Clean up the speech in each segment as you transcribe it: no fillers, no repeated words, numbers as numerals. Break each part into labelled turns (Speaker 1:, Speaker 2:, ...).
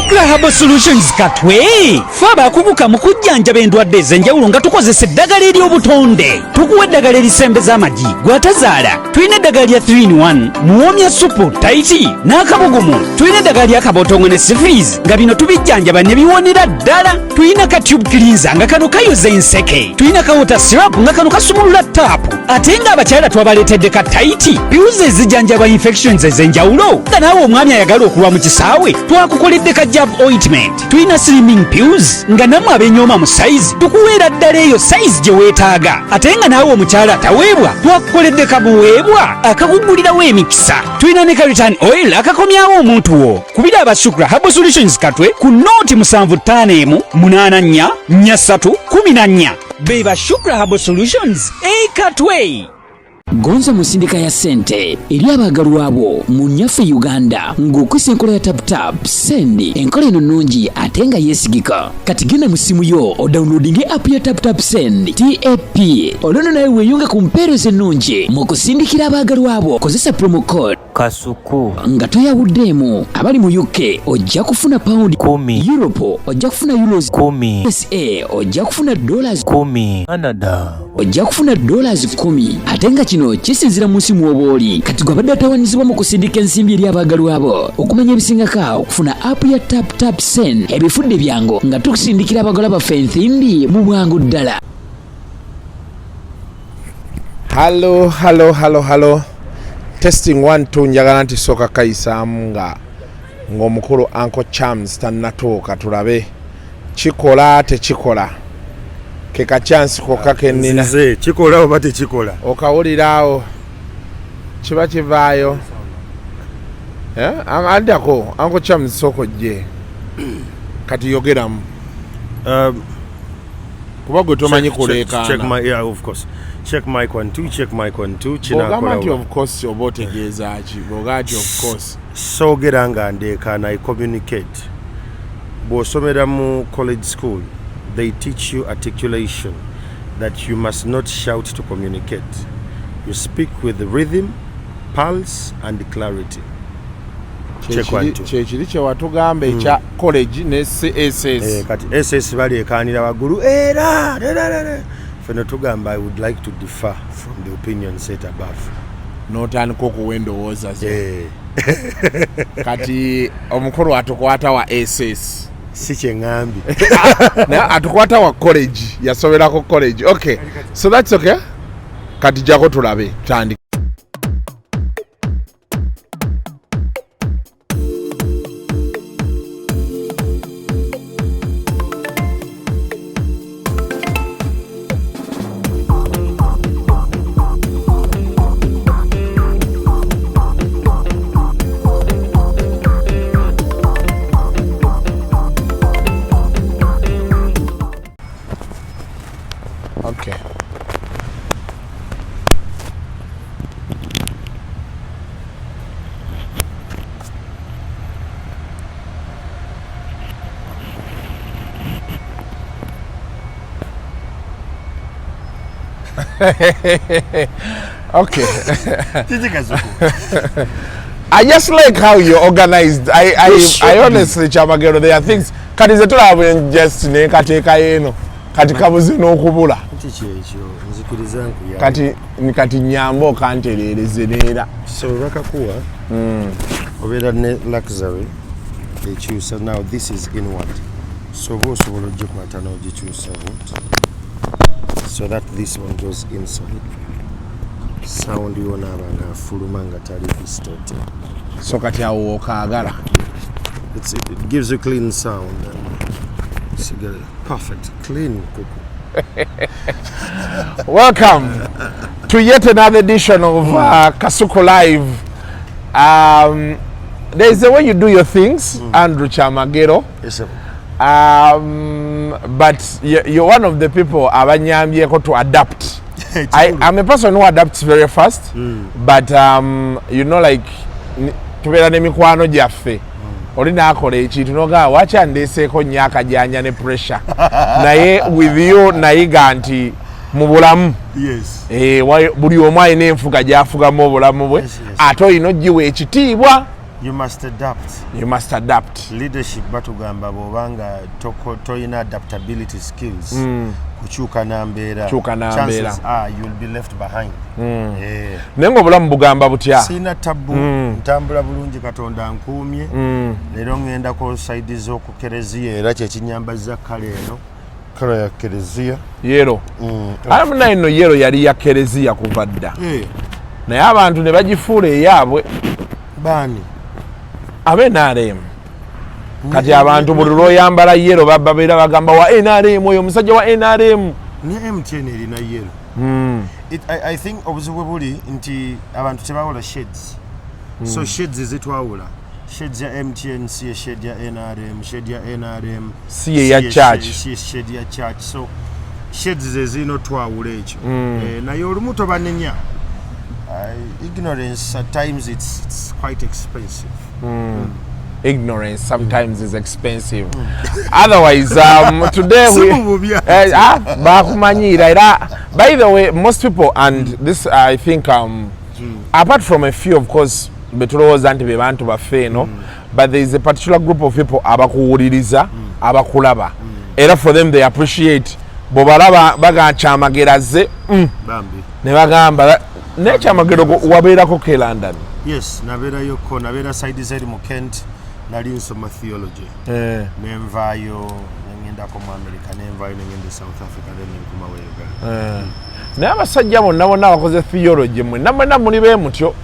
Speaker 1: Shukra Herbal Solutions Katwe ffe abakuguka mu kujjanjaba endwadde ez'enjawulo nga tukozesa eddagala ery'obutonde. Tukuwa eddagala erisembeza amagi gw'atazaala. Tulina eddagala lya 3 in 1 muwoomya supu tayiti n'akabugumu. Tulina eddagala lya kabotongo ne syphilis nga bino tubijjanjaba ne biwonera ddala. Tulina ka tube cleanser nga kano kayoza enseke. Tulina ka water syrup nga kano kasumulula taapu. Ate ng'abakyala twabaleetedde ka tayiti pills ezijjanjaba infections ez'enjawulo nga naawe omwami ayagala okulwa mu kisaawe twakukoledde ka jab ointment. Tulina slimming pills nga nammwe abenyooma mu sayizi tukuweera ddala eyo sayizi gye weetaaga. Ate nga naawe omukyala ataweebwa twakukoledde kabuweebwa akakugulirawo emikisa. Tulina ne ka return oil akakomyawo omuntu wo. Kubira aba Shukra Herbal Solutions Katwe ku nooti 751 84 43 14. Be ba Shukra Herbal Solutions e Katwe.
Speaker 2: Gonza mu nsindika ya ssente eri abaagalwa bo mu nnyaffe Uganda ng'okozesa enkola ya TapTap Send. Enkola eno nnungi ate nga yeesigika. Kati genda mu ssimu yo odownloadinge app ya TapTap Send TAP, olwo nno nawe weeyunge ku mpeereza ennungi mu kusindikira abaagalwa bo. Kozesa promo code
Speaker 3: Kasuku
Speaker 2: nga toyawuddeemu. Abali mu UK ojja kufuna pound
Speaker 3: 10,
Speaker 2: Europe ojja kufuna euros
Speaker 3: 10,
Speaker 2: USA ojja kufuna dollars
Speaker 3: 10, Canada
Speaker 2: ojja kufuna dollars 10, ate nga kino kisinziira mu nsi mw'oba oli. Kati gwe abadde atawanyizibwa mu kusindika ensimbi eri abaagalwa bo, okumanya ebisingako okufuna app ya Tap Tap Send, ebifudde byangu nga tukusindikira abagalwa baffe ensimbi mu bwangu ddala.
Speaker 4: Hallo, hallo, hallo, hallo, testing 1 2. Njagala nti sooka kayisaamu nga ng'omukulu Uncle Charms tannatuuka, tulabe kikola tekikola. Ke kachansi kokka kennina.
Speaker 5: Nzize, kikola oba tekikola?
Speaker 4: Okawuliraawo kiba kivaayo. Eh, addako Uncle Charms, sooka ojje kati yogeramu kuba gwe tomanyi
Speaker 5: Check
Speaker 4: kuleekaana.
Speaker 5: My, yeah, of course. Check mic 1 2, check mic 1 2.
Speaker 4: Bw'ogamba
Speaker 5: Kinakola.
Speaker 4: nti of course oba otegeeza ki bw'ogamba nti of course?
Speaker 5: Soogera nga ndeekaana, I communicate. Bw'osomera mu college school, they teach you articulation, that you must not shout to communicate. You speak with rhythm, pulse and clarity. Check one, two.
Speaker 4: Kyekiri kyewatugamba ekya college ne CSS.
Speaker 5: Eh, kati SS baleekaanira waggulu era era. Ffe tugamba, I would like to differ from the opinion set above.
Speaker 4: N'otandika okuwa endowooza zo.
Speaker 5: Eh,
Speaker 4: Kati omukulu atukwata wa SS.
Speaker 5: Si kyeŋŋambye.
Speaker 4: Naye atukwata wa college, yasoberako college. Okay, so that's okay. Kati jako tulabe tutandike. Okay. Okay.
Speaker 5: Kiki Kasuku?
Speaker 4: I just like how you're organized. I honestly, Chamagero, there are things. Kati ze tulaba just ne kateekayo eno. Kati kabuze n'okubula.
Speaker 5: Nti kyekyo nzikiriza nkuya.
Speaker 4: Kati nyamba okantereereze neera.
Speaker 5: So bakakuwa obeera ne luxury ekyusa. Now this is inward, so oba osobola ogikwata n'ogikyusa bwoti so that this one goes inside, sound yonaaba nga afuluma nga tali distorted.
Speaker 4: So kati awo okaagala.
Speaker 5: It gives you clean sound and sigala perfect clean kuku.
Speaker 4: Welcome to yet another edition of Kasuku Live. There is a way you do your things, Andrew Chamagero.
Speaker 5: Yes, sir.
Speaker 4: But you're one of the people abanyambyeko to adapt. I'm a person who adapts very fast, but like tubeera n'emikwano gyaffe, oli naakola ekintu nogamba waki andeeseeko nnyo akajanja ne pressure, naye with you nayiga nti mu bulamu buli omu alina enfuga gy'afugamu obulamu bwe,
Speaker 5: Yes.
Speaker 4: ate olina ogiwa ekitiibwa.
Speaker 5: You must adapt.
Speaker 4: You must adapt.
Speaker 5: Leadership batugamba bw'obanga toyina adaptability skills, kukyuka na mbeera,
Speaker 4: Kukyuka na mbeera.
Speaker 5: chances are you'll be left behind. Eh.
Speaker 4: Naye ngaobulamu bugamba butya?
Speaker 5: Sirina tabu, ntambula bulungi, Katonda nkuumye. Leero ŋŋendako side z'oku kereziya, era kyekinyambaza colour eno, colour ya kereziya.
Speaker 4: Yellow. Ate munaye nno yellow yali ya kereziya kuva dda,
Speaker 5: Eh,
Speaker 4: naye abantu ne bagifuula eyaabwe.
Speaker 5: Baani?
Speaker 4: Abe NRM. Kati abantu buli lwoyambala yellow babeera bagamba wa NRM, oyo omusajja wa NRM.
Speaker 5: Ne MTN erina yellow. I think obuzibu bwe buli nti abantu tebawula shades. So shades zitwawula. Shades ya MTN si ye shade ya NRM, shade ya NRM
Speaker 4: Si ye ya
Speaker 5: si
Speaker 4: church.
Speaker 5: Si ye shade ya church. So shades ze zirina otwawula ekyo. Eh, naye olumu tobanenya. Ignorance at times it's quite expensive.
Speaker 4: Ignorance sometimes is expensive. Otherwise, today we
Speaker 5: Si mu bubi.
Speaker 4: Eh, ah, bakumanyiira era. By the way, most people, and this I think, apart from a few, of course, betulowooza nti be bantu baffe eno, but there is a particular group of people abakuwuliriza, abakulaba, era for them they appreciate bwebalaba baga Kyamagero azze,
Speaker 5: Bambi.
Speaker 4: Ne bagamba naye Kyamagero wabeerako ke London?
Speaker 5: Yes, nabeerayoko, nabeera side zeri mu Kent, nali nsoma theology.
Speaker 4: Eh,
Speaker 5: Nenvaayo nengendako mu America, nenvaayo nengenda e South Africa, then nenkomawo e Uganda.
Speaker 4: Naye abasajja bonna bonna abakoze theology, mwenna mwenna muli be mutyo,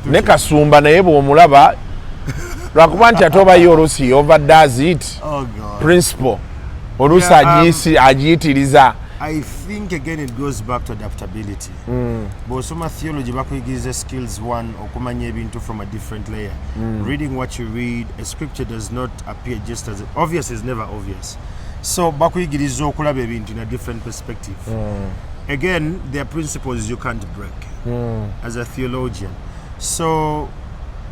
Speaker 4: ne Kasumba naye bw'omulaba, lwakuba nti ate obayo oluusi overdoes it.
Speaker 5: Oh God.
Speaker 4: Principle oluusi
Speaker 5: Yeah,
Speaker 4: agiyitiriza.
Speaker 5: I think again it goes back to adaptability. Bw'osoma theology bakuyigiriza skills, one, okumanya ebintu from a different layer. Reading what you read, a scripture does not appear just as obvious, is never obvious. So bakuyigiriza okulaba ebintu in a different perspective. Again, there are principles you can't break as a theologian. So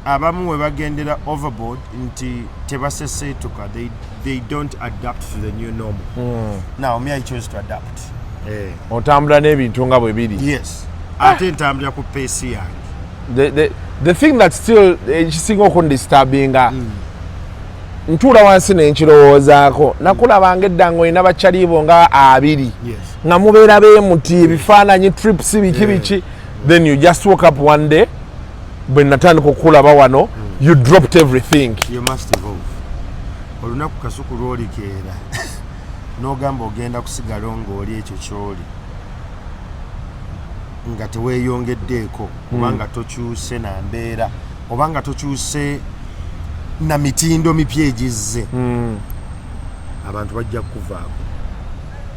Speaker 5: abamu we bagendera overboard nti tebaseseetuka, they don't adapt to the new normal. Now me, I chose to adapt. Eh.
Speaker 4: Otambula n'ebintu nga bwe biri.
Speaker 5: Yes, ate ntambulira ku pace yange.
Speaker 4: The thing that still ekisinga okundisturbinga, ntuula wansi nenkirowoozaako, nakulabanga edda nga olina bakyalibo nga 20, nga mubeera beemuti, ebifaananyi, trips, biki biki. Then you just woke up one day, bwe natandika okukulaba wano, you dropped everything.
Speaker 5: You must evolve. Olunaku Kasuku lwolikeera n'ogamba ogenda kusigala ng'oli ekyo kyoli, nga teweeyongeddeeko, obanga tokyuse na mbeera, obanga tokyuse na mitindo mipya egizze, abantu bajja kukuvaako.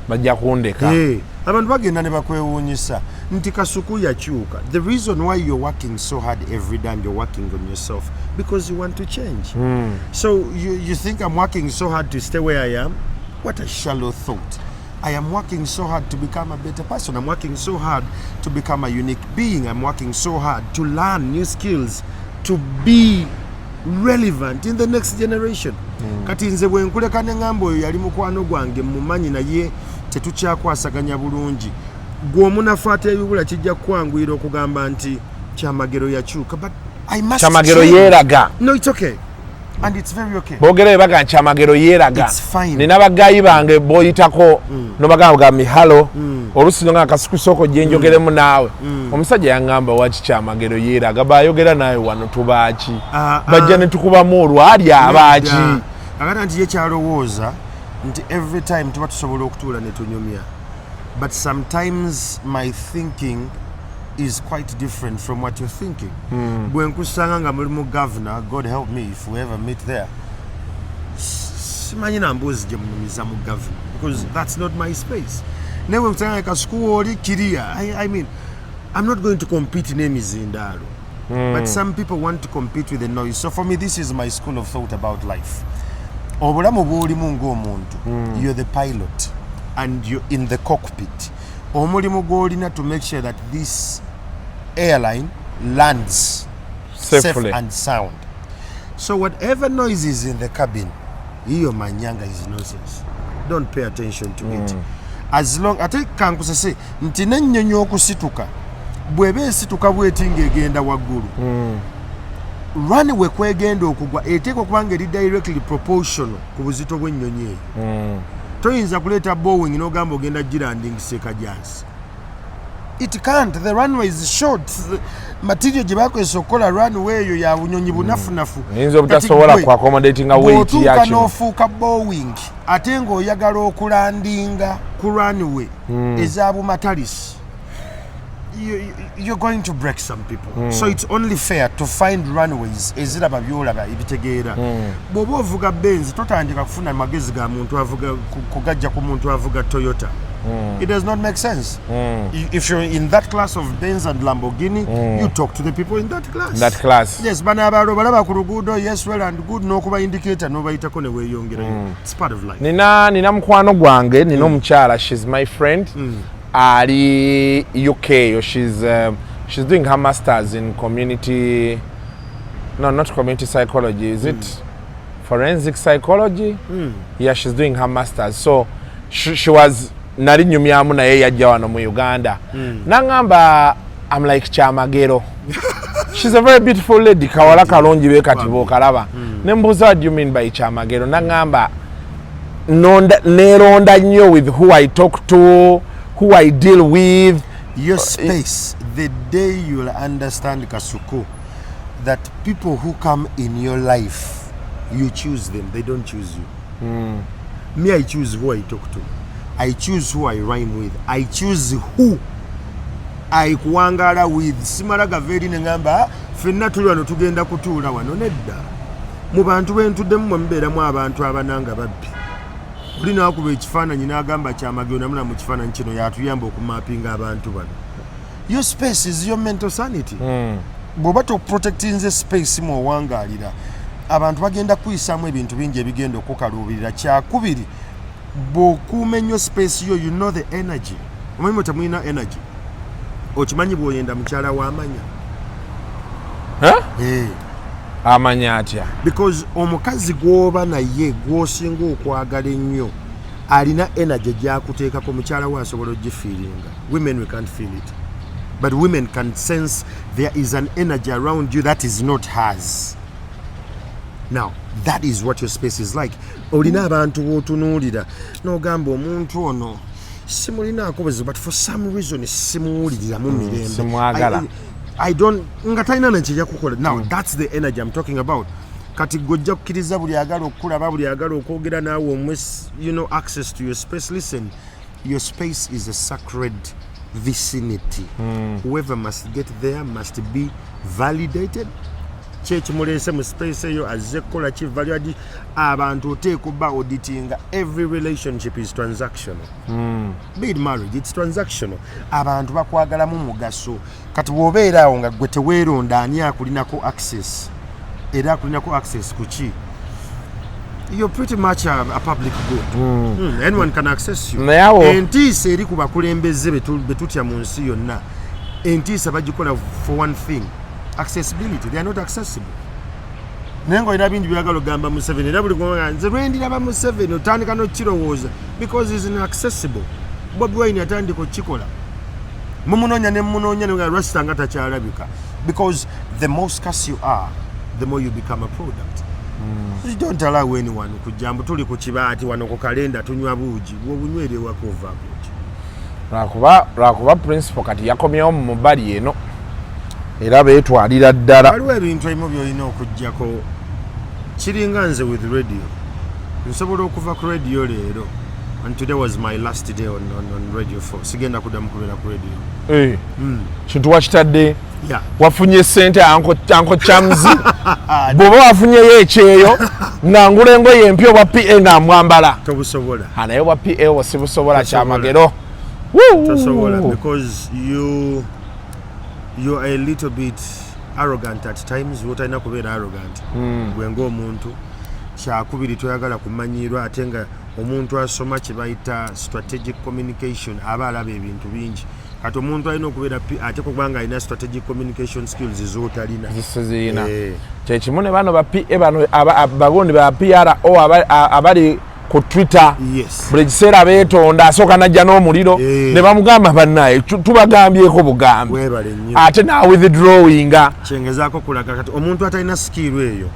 Speaker 4: Bajja kundeka.
Speaker 5: Eh, abantu bagenda ne bakwewuunyisa nti Kasuku yakyuka. The reason why you're working so hard every day and you're working on yourself, because you want to change. So you think I'm working so hard to stay where I am? What a shallow thought. I am working so hard to become a better person. I'm working so hard to become a unique being. I'm working so hard to learn new skills, to be relevant in the next generation. Kati nze bwe nkuleka ne ŋŋamba oyo yali mukwano gwange, mumanyi, naye tetukyakwasaganya bulungi, gwe omunafu ate ebibula kijja kukwanguyira okugamba nti Kyamagero yakyuka, but I must
Speaker 4: Kyamagero
Speaker 5: change.
Speaker 4: yeeraga.
Speaker 5: No, it's okay and it's very okay.
Speaker 4: Boogera bwe baga Kyamagero yeeraga.
Speaker 5: It's fine.
Speaker 4: Nina bagayi bange boyitako nobagamba ga mihalo, oluusi nga Kasuku sooko gye njogeremu naawe. Omusajja yaŋŋamba, waki Kyamagero yeeraga? Bayogera naawe wano tubaaki?
Speaker 5: Ah, ah.
Speaker 4: Bajja ne tukubamu olwali abaaki?
Speaker 5: Nedda. Agamba nti ye kyalowooza nti every time tuba tusobola okutuula ne tunyumya, but sometimes my thinking is quite different from what you're thinking. Bwe nkusanga nga muli mu governor, God help me if we ever meet there, simanyi na mbuuzi gye munyumiza mu governor, because that's not my space. Naye bwe nkusanga nga Kasuku oli kiriya, I mean, I'm not going to compete n'emizindaalo, but some people want to compete with the noise. So for me, this is my school of thought about life. Obulamu bw'olimu ng'omuntu, you're the pilot and you're in the cockpit. Omulimu gw'olina to make sure that this airline lands
Speaker 4: safely
Speaker 5: safe and sound. So whatever noise is in the cabin, iyo manyanga is nonsense, don't pay attention to it. As long, ate kankusese nti n'ennyonyi okusituka, bw'eba esituka bweti ng'egenda waggulu, Runway kwegenda okugwa eteekwa okuba nga eri directly proportional ku buzito bw'ennyonyi eyo. Toyinza kuleeta Boeing n'ogamba ogenda gilandingisa ekajansi. It can't. The runway is short. The material gye bakozesa okukola runway eyo ya bunyonyi bunafunafu.
Speaker 4: Eyinza obutasobola
Speaker 5: Kati
Speaker 4: ku accommodatinga weight
Speaker 5: bw'otuuka
Speaker 4: ya kino.
Speaker 5: N'ofuuka Boeing ate ng'oyagala okulandinga ku runway eza bumatalisi, you're going to break some people. So it's only fair to find runways eziraba byolaba ebitegeera. Bw'oba ovuga Benz, totandika kufuna magezi ga muntu avuga kugajja ku muntu avuga Toyota. It does not make sense. If you're in that class of Benz and Lamborghini, you talk to the people in that class.
Speaker 4: That class.
Speaker 5: Yes, bano abalala obalaba ku luguudo, yes, well and good, n'okuba indicator n'obayitako ne weeyongerayo. It's part of life.
Speaker 4: Nina mukwano gwange, nina omukyala, she's my friend, ali UK yo. She's doing her masters in community, no, not community psychology, is it forensic psychology? Yeah, she's doing her masters. So she was, nali nyumyamu naye, yajja wano mu Uganda, naŋŋamba, I'm like, Kyamagero, she's a very beautiful lady, kawala kalungi be kati bw'okalaba. Ne mbuuza, "What do you mean by Kyamagero?" Naŋŋamba, neeronda nnyo with who I talk to, who I deal with.
Speaker 5: Your space, the day you'll understand, Kasuku, that people who come in your life, you choose them, they don't choose you. Me, I choose who I talk to, I choose who I rhyme with, I choose who I kuwangala with. Simala gava eri neŋamba, "Ah, ffenna tuli wano, tugenda kutuula wano." Nedda. Mu bantu bentuddemu mwe mubeeramu abantu abananga babbi. Oli nakuba ekifaananyi n'agamba, "Kyamagero namula mu kifaananyi kino yatuyamba okumapinga abantu bano." Your space is your mental sanity. Bw'oba toprotectinze space mwowangaalira, abantu bagenda kuyisaamu ebintu bingi ebigenda okukaluubirira. Kyakubiri, bw'okuuma ennyo space yo, you know the energy. Omanyi mwe temulina energy. Okimanyi bw'oyenda mukyala w'amanya?
Speaker 4: Huh?
Speaker 5: Eh.
Speaker 4: Amanya atya?
Speaker 5: Because omukazi gw'oba naye gw'osinga okwagala ennyo alina energy gyakuteekako. Mukyala we asobola ogifeelinga. Women, we can't feel it, but women can sense there is an energy around you that is not hers. Now that is what your space is like. Olina abantu b'otunuulira n'ogamba, "Omuntu ono simulinaako buzibu, but for some reason simuwuliriramu mirembe."
Speaker 4: Simwagala.
Speaker 5: I don't, nga talina nakijja kukola. Now that's the energy I'm talking about. Kati gwe ojja kukkiriza buli agala okukulaba, buli agala okwogera naawe, omwe access to your space. Listen, your space is a sacred vicinity. Whoever must get there must be validated. Ki ekimuleese mu space eyo? Azze kukola ki? Value abantu oteeka obba auditinga. Every relationship is transactional. Be it marriage, it's transactional. Abantu bakwagalamu mugaso. Kati bw'obeera awo nga gwe teweeronda ani akulinako access, era akulinako access ku ki, you're pretty much a public good. Anyone can access you.
Speaker 4: Naye awo-
Speaker 5: Entiisa eri ku bakulembeze betutya mu nsi yonna, entiisa bagikola for one thing: accessibility. They are not accessible. Naye ngaolina bingi byagala ogamba Museveni, era buli gwanga, "Nze lwendiraba Museveni," otandika nokirowooza because is inaccessible. Bobi Wine yatandika okukikola, mumunoonya ne mumunoonya ne rasta nga takyalabika, because the more scarce you are, the more you become a product. You don't allow anyone kujja mbu tuli ku kibaati wano ku kalenda tunywa buugi, bwobunywera ewaka ova buugi.
Speaker 4: Lwakuba principal kati yakomyewo mu mubali eno era beetwalira ddala.
Speaker 5: Waliwo ebintu ebimu byolina okugjako. Kiringa nze with radio, nsobola okuva ku radio leero, and today was my last day on Radio 4. Sigenda kuddamu kubeera ku radio.
Speaker 4: Eh, kintu wakitadde.
Speaker 5: Yeah.
Speaker 4: Wafunye sente, Uncle Chams, bw'oba wafunyeyo ekyeyo nga ngula engoye empya, obwa PA nga mwambala.
Speaker 5: Tobusobola.
Speaker 4: Ah, naye obwa PA obwo sibusobola.
Speaker 5: Tosobola.
Speaker 4: Kyamagero.
Speaker 5: Tosobola, because you're a little bit arrogant at times wotalina kubeera arrogant gwe ng'omuntu. Kyakubiri, toyagala kumanyirwa, ate nga omuntu asoma kye bayita strategic communication aba alaba ebintu bingi. Kati omuntu alina okubeera ate kubanga alina strategic communication skills z'otalina.
Speaker 4: Zirina.
Speaker 5: Eh.
Speaker 4: Kyekimu ne bano ba PA bano bagundi ba PRO abali Ku Twitter.
Speaker 5: Yes.
Speaker 4: Buli kiseera beetonda, asooka najja n'omuliro ne bamugamba, bannaye, tubagambyeko bugambi.
Speaker 5: Weebale nnyo.
Speaker 4: Ate na withdrawinga.
Speaker 5: Kyengezaako kulaga kati omuntu atalina skill eyo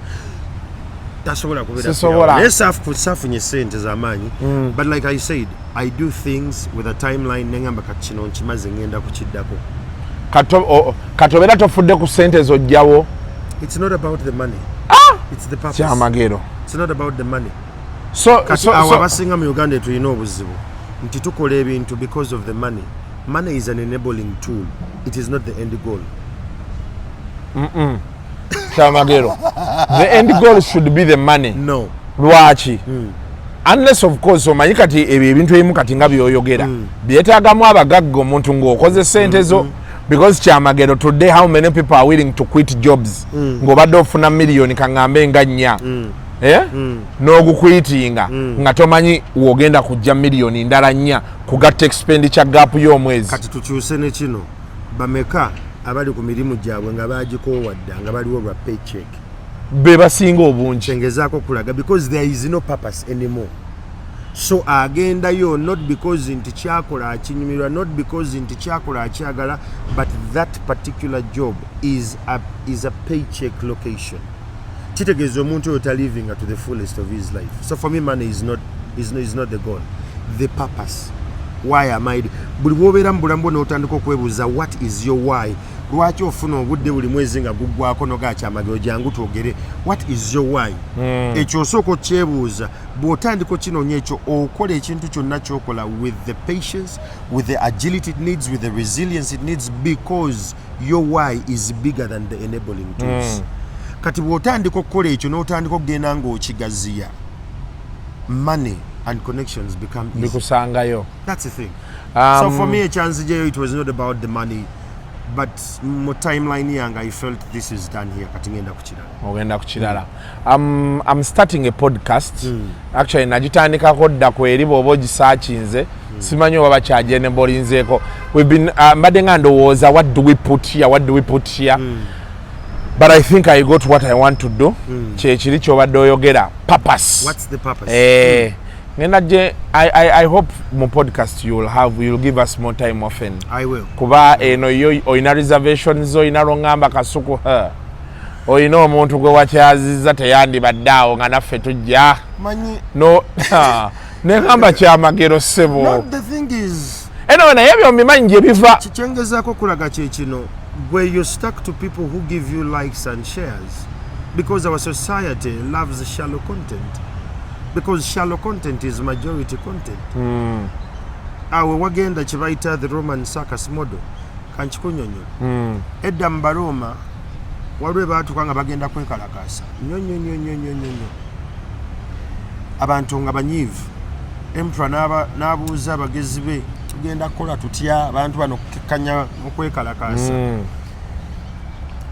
Speaker 5: tasobola kubeera.
Speaker 4: Sisobola.
Speaker 5: Naye saafunye sente z'amaanyi, but like I said, I do things with a timeline, neŋamba kati kino nkimaze, ngenda kukiddako.
Speaker 4: Kati obeera tofudde ku sente zojjawo?
Speaker 5: It's not about the money, it's the purpose.
Speaker 4: Kyamagero.
Speaker 5: It's not about the money.
Speaker 4: So,
Speaker 5: Kati awo abasinga mu Uganda tulina obuzibu nti tukola ebintu because of the money. Money is an enabling tool, it is not the end goal.
Speaker 4: Kyamagero, the end goal should be the money.
Speaker 5: No.
Speaker 4: Lwaki? Unless of course, omanyi kati ebyo ebintu ebimu kati nga byoyogera byetaagamu abagagga, omuntu ng'okoze sente zo, because Kyamagero, today how many people are willing to quit jobs ng'obadde ofuna miliyoni kaŋŋambe nga 4, eh? N'oguquitinga nga tomanyi w'ogenda kujja miliyoni ndala 4 kugatta expenditure gap y'omwezi.
Speaker 5: Kati tukyuse ne kino: bameka abali ku mirimu gyabwe nga bagikoowa dda, nga baliwo lwa paycheck?
Speaker 4: Be basinga obungi.
Speaker 5: Kyengezaako kulaga, because there is no purpose anymore, so agendayo not because nti kyakola akinyumirwa, not because nti kyakola akyagala, but that particular job is a paycheck location. Kitegeeza omuntu oyo taliving to the fullest of his life. So for me, money is not the goal, the purpose. Why am I? Buli bwobeera mu bulamu bwo n'otandika okwebuuza, what is your why? Lwaki ofuna obudde buli mwezi nga guggwako nogakyamagero, jangu twogere, what is your why? Ekyo osooka okyebuuza. Bw'otandika okinoonya ekyo, okola ekintu kyonna kyokola with the patience, with the agility it needs, with the resilience it needs, because your why is bigger than the enabling tools. Kati bw'otandika okukola ekyo n'otandika okugenda ng'okigaziya, money and connections become easy.
Speaker 4: Bikusangayo.
Speaker 5: That's the thing. So for me, ekyanzijayo, it was not about the money, but mu timeline yange I felt this is done here, kati ngenda ku kirala.
Speaker 4: Ogenda ku kirala. I'm starting a podcast. Actually nagitandikako dda kweri, bw'oba ogisearchinze, simanyi oba bakyagyene. We've been mbadde nga ndowooza, what do we put here, what do we put here? But I think I got what I want to do. Kyekiri kyobadde oyogera, purpose.
Speaker 5: What's the purpose?
Speaker 4: Eh, ngenda gye I hope mu podcast you'll give us more time often.
Speaker 5: I will.
Speaker 4: Kuba eno yo olina reservations zo, olina lwoŋŋamba Kasuku, ha. Olina omuntu gwe wakyazizza teyandibadde awo nga naffe tujja.
Speaker 5: Manyi.
Speaker 4: No, neŋŋamba Kyamagero, ssebo.
Speaker 5: No, the thing is,
Speaker 4: Anyway, naye ebyo mbimanyi gye biva.
Speaker 5: Kyengezaako okulaga kye kino: where you stuck to people who give you likes and shares, because our society loves shallow content, because shallow content is majority content. Awe wagenda kye bayita the Roman circus model. Kankikunyonyola. Edda mu Baroma waliwo baatuka nga bagenda kwekalakaasa nnyo nnyo nnyo nnyo nnyo nnyo nnyo, abantu nga banyiivu. Emperor n'abuuza abagezi be, tugenda kukola tutya abantu bano kukekkanya mu kwekalakaasa?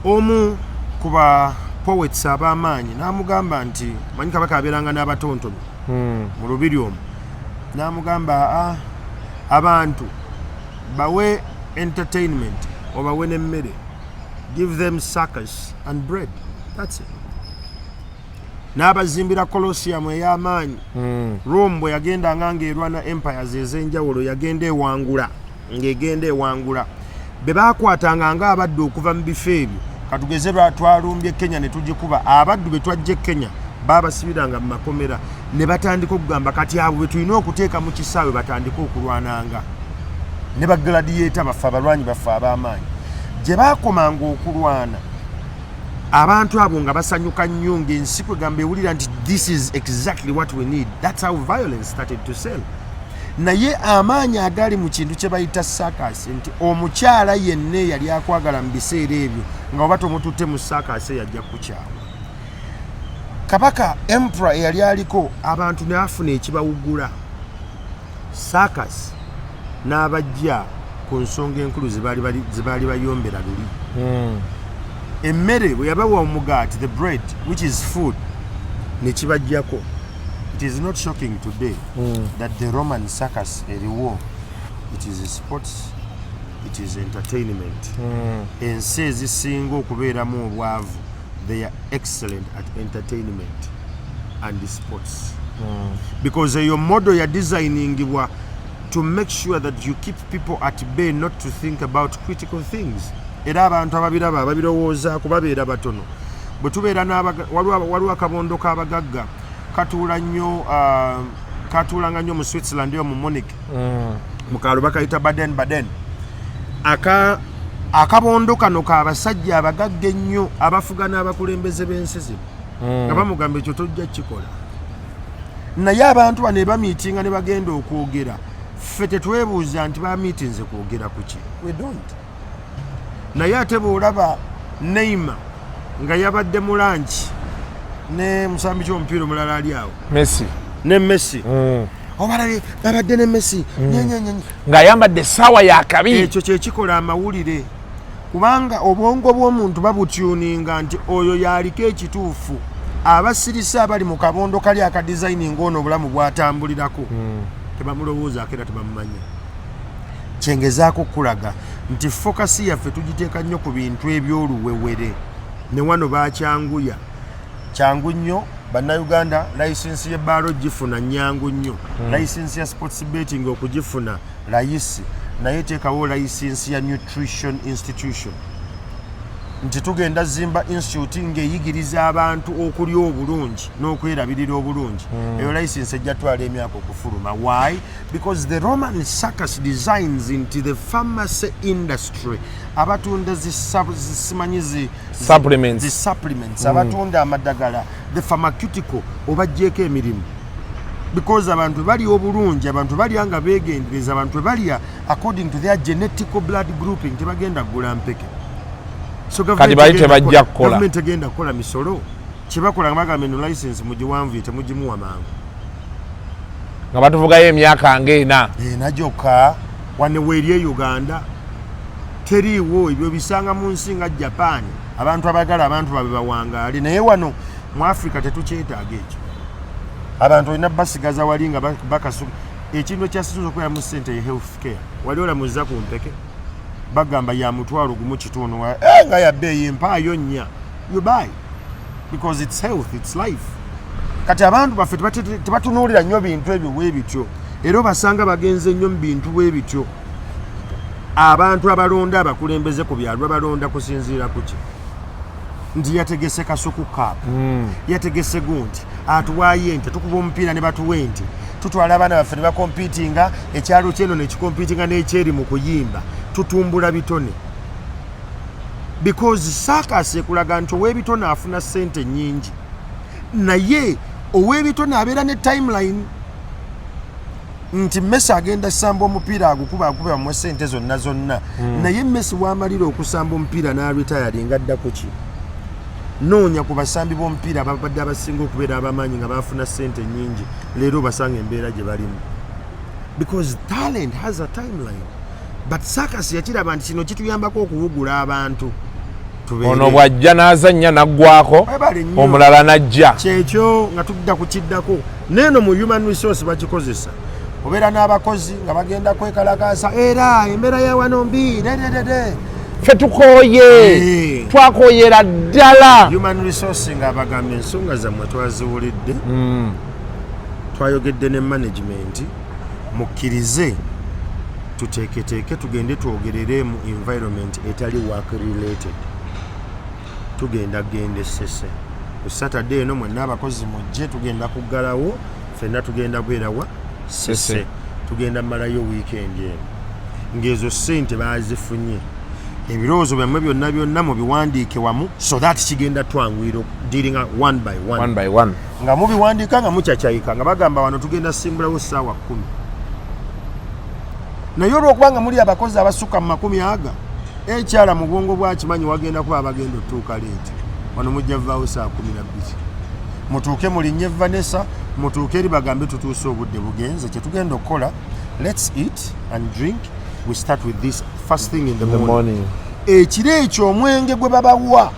Speaker 5: Omu ku ba poets ab'amaanyi n'amugamba nti, manyi kabaka abeeranga n'abatontomi mu lubiri omwo, n'amugamba, "Ah, abantu bawe entertainment, obawe n'emmere. Give them circus and bread, that's it." N'abazimbira Colosseum ey'amaanyi. Rome bwe yagendanga ng'erwana empires ez'enjawulo, yagenda ewangula, ng'egenda ewangula. Be bakwatanga ng'abaddu okuva mu bifo ebyo, katugeze twalumbye Kenya ne tugikuba, abaddu be twajja e Kenya babasibiranga mu makomera, ne batandika okugamba, kati abo be tulina okuteeka mu kisaawe batandike okulwananga ne bagladiator baffe, abalwanyi baffe ab'amaanyi. Gye bakomanga okulwana, abantu abo nga basanyuka nnyo, ng'ensi kwegamba ewulira nti this is exactly what we need. That's how violence started to sell. Naye amaanyi agali mu kintu kye bayita circus, nti omukyala yenna eyali akwagala mu biseera ebyo, nga oba tomututte mu circus, yajja kukyawa. Kabaka, emperor eyali aliko, abantu ne bafuna ekibawugula, circus, n'abajja ku nsonga enkulu ze baali bayombera luli. Emmere bwe yabawa omugaati, the bread, which is food, ne kibajjako. It is not shocking today that the Roman circus eriwo. It is sports, it is entertainment. Ensi ezisinga okubeeramu obwavu, they are excellent at entertainment and sports. Because eyo model ya designingibwa to make sure that you keep people at bay not to think about critical things. Era abantu ababiraba, ababirowoozaako, babeera batono. Bwe tubeera waliwo akabondo k'abagagga katuula nnyo, katuulanga nnyo mu Switzerland eyo mu Munich, mu kaalo bakayita Baden Baden. Akabondo kano kabasajja abagagga ennyo abafuga n'abakulembeze b'ensi zino, nga bamugamba ekyo tojja kikola. Naye abantu bano ebamiitinga ne bagenda okwogera, ffe tetwebuuza nti bamiitinze kwogera ku ki. We don't. Naye ate bw'olaba Neymar nga yabadde mu lunch ne musambi ky'omupiira omulala ali awo,
Speaker 4: Messi.
Speaker 5: Ne Messi, obalabye babadde ne Messi. Nyenyenyenye.
Speaker 4: Ng'ayambadde essaawa yakabi.
Speaker 5: Ekyo kyekikola amawulire, kubanga obwongo bw'omuntu babutuninga nti oyo yaliko ekituufu. Abasirisa abali mu kabondo kali akadesigninga ono obulamu bwatambulirako tebamulowoozaako era tebamumanya. Kyengezaako okulaga nti focus yaffe tugiteeka nnyo ku bintu ebyoluwewere. Ne wano bakyanguya, kyangu nnyo. Bannayuganda, layisinsi y'ebbaala ogifuna nyangu nnyo, layisinsi ya sports betting okugifuna layisi, naye teekawo layisinsi ya nutrition institution nti tugenda zimba institute ng'eyigiriza abantu okulya obulungi n'okwerabirira obulungi. Eyo layisinsi ejja twala emyaka okufuluma. Why? Because the Roman circus designs nti the pharmacy industry, abatunda simanyi
Speaker 4: Supplements.
Speaker 5: zi supplements, abatunda amadagala, the pharmaceutical, obaggyeko emirimu, because abantu balya obulungi, abantu balya nga beegendereza, abantu balya according to their genetical blood grouping, tebagenda kugula mpeke. So
Speaker 4: Kati bali tebajja kukola.
Speaker 5: Gavumenti egenda kukola misolo. Kyebakola nga bagamba eno license mugiwanvuye, temugimuwa mangu.
Speaker 4: Nga batuvugayo emyaka ng'ena.
Speaker 5: Ena gyokka. Wano weeri e Uganda teriiwo. Ebyo bisanga mu nsi nga Japan, abantu abagala abantu babe bawangaale. Naye wano mu Africa tetukyetaaga ekyo. Abantu olina basigaza wali nga bakasuka. Ekintu ekyasiza okubeera mu ssente ye health care. Wali olamuza ku mpeke, bagamba ya 1500, nga yabbeeyi, mpaayo nnya. You buy because it's health, it's life. Kati abantu baffe tebatunuulira nnyo bintu ebyo bwe bityo, era obasanga bagenze nnyo mu bintu bwe bityo. Abantu abalonda abakulembeze ku byalo babalonda kusinziira ku ki? Nti yategese Kasuku Cup, yategese gundi, atuwaayo ente, tukuba omupiira ne batuwa ente, tutwala abaana baffe ne bakompitinga, ekyalo kyeno nekikompitinga n'ekyeri mu kuyimba, tutumbula bitone. Because circus ekulaga nti ow'ebitone afuna ssente nnyingi, naye ow'ebitone abeera ne timeline nti Messi agenda samba omupiira, agukuba akuba, bamuwe sente zonna zonna. Naye Messi wamalira okusamba omupiira n'aretiringa, adda ku ki? Noonya ku basambi b'omupiira ababadde abasinga okubeera abamaanyi nga bafuna sente nnyingi, leero obasanga embeera gye balimu, because talent has a timeline. But circus yakiraba nti kino kituyambako okuwugula abantu.
Speaker 4: Ono bw'ajja n'azannya n'aggwako,
Speaker 5: Webale nnyo.
Speaker 4: omulala n'ajja.
Speaker 5: Kyekyo nga tudda ku kiddako. Neeno mu human resource bakikozesa. Obeera n'abakozi nga bagenda kwekalakaasa, era embeera ya wano mbi, dededede.
Speaker 4: Ffe tukooye. Twakooyera ddala.
Speaker 5: Human resource nga abagamba ensonga zammwe twaziwulidde, twayogedde ne management, mukkirize tuteeketeeke tugende twogerere mu environment etali work related. Tugenda genda Essese ku Saturday eno, mwenna abakozi mujje, tugenda kuggalawo ffenna, tugenda bwerawa Sese.
Speaker 4: Sese.
Speaker 5: Tugenda malayo weekend eno ng'ezo ssente bazifunye. Ebirowoozo byammwe byonna byonna mubiwandiike wamu so that kigenda twanguyira dealing one by one.
Speaker 4: One by one.
Speaker 5: Nga mubiwandiika nga mucacayika, nga bagamba wano tugenda simbulawo ssaawa 10, naye olwokubanga muli abakozi abasukka mu makumi aga, ekyala mu bwongo bwakimanyi wagenda kuba abagenda otutuuka late. Wano mujja vaawo saa 12, mutuuke mulinnye Vanessa, mutuuke eri bagambe tutuuse, obudde bugenze. Kyetugenda okukola, let's eat and drink, we start with this first thing in the
Speaker 4: In the
Speaker 5: morning.
Speaker 4: morning.
Speaker 5: Ekiro ekyo omwenge gwe babawa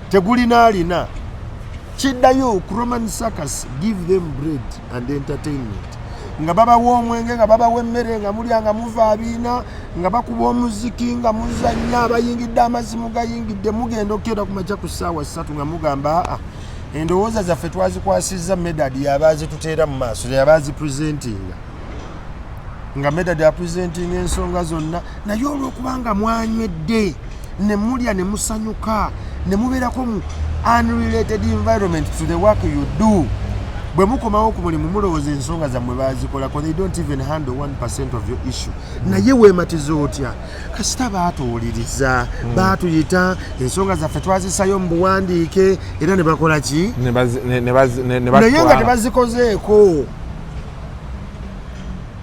Speaker 5: tegulina alina kiddayo ku Roman circus. Give them bread and entertainment. Nga babawa omwenge, nga babawa emmere, nga mulya, nga muva abiina, nga bakuba omuziki, nga muzannya, abayingidde amazzi mugayingidde. Mugenda okukeera ku makya ku ssaawa 3 nga mugamba, "Aa, endowooza zaffe twazikwasizza Medad, yaba azituteera mu maaso, yaba azipresentinga." Nga Medad apresentinga ensonga zonna, naye olwokubanga mwanywedde ne mulya ne musanyuka ne mubeerako mu unrelated environment to the work you do, bwe mukomawo ku mulimu mulowooza ensonga zammwe bazikolako. They don't even handle 1% of your issue. Naye weematiza otya? Kasita baatuwuliriza, baatuyita, ensonga zaffe twazisayo mu buwandiike, era ne bakola ki?
Speaker 4: Ne bazi- ne- ne bazi- ne- ne
Speaker 5: Naye nga
Speaker 4: batwala.
Speaker 5: tebazikozeeko,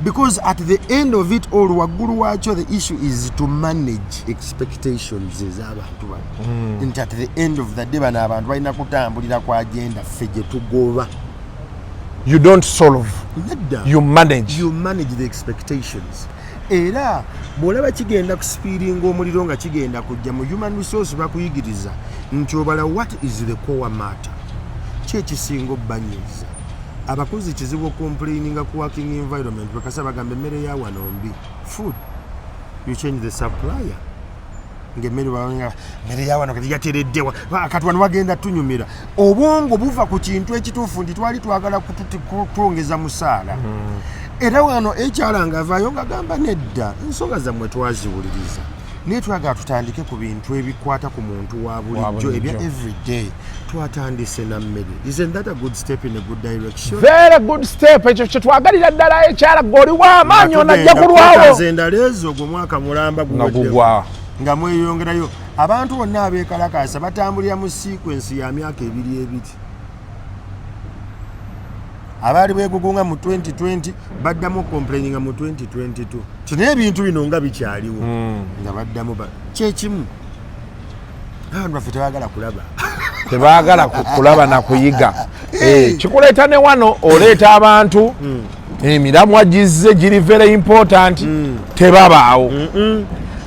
Speaker 5: because at the end of it all, waggulu waakyo, the issue is to manage expectations ez'abantu bano, nti at the end of the day bano abantu balina kutambulira ku agenda ffe gye tugoba.
Speaker 4: You don't solve.
Speaker 5: Nedda.
Speaker 4: You manage.
Speaker 5: You manage the expectations. Era bw'olaba kigenda kusipiiringa omuliro nga kigenda kujja mu human resource, bakuyigiriza nti obala what is the core matter, ki ekisinga obbanyiiza abakozi. Kizibu okucomplaininga ku working environment bakasa bagamba emmere ya wano mbi. Food, you change the supplier. Ngaemmere bawanga emmere ya wano kati yatereddewa, kati wano wagenda tunyumira. Obwongo buva ku kintu ekituufu nti twali twagala kutwongeza musaala. Era wano HR ng'avaayo ng'agamba, "Nedda, ensonga zammwe twaziwuliriza, naye twagala tutandike ku bintu ebikwata ku muntu wa bulijjo,
Speaker 4: bulijjo.
Speaker 5: ebya everyday. Twatandise na mmere. Isn't that a good step in a good direction?"
Speaker 4: Very good step. Ekyo kyetwagalira ddala. Ekyala gwe oli w'amaanyi, onajja kulwawo.
Speaker 5: Quarters endala ezo, ogwo mwaka mulamba
Speaker 4: Nga
Speaker 5: guweddeko.
Speaker 4: gugwa.
Speaker 5: Nga mweyongerayo. Abantu bonna abeekalakaasa batambulira mu sequence ya myaka ebiri ebiri. Abaali beegugunga mu 2020 baddamu complaininga mu 2022 kino, ebintu bino nga bikyaliwo, nga baddamu kyekimu. Abantu baffe tebagala kulaba.
Speaker 4: Tebaagala kulaba na kuyiga. Kikuleeta ne wano, oleeta abantu, emiramwa gizze giri very important, tebabaawo.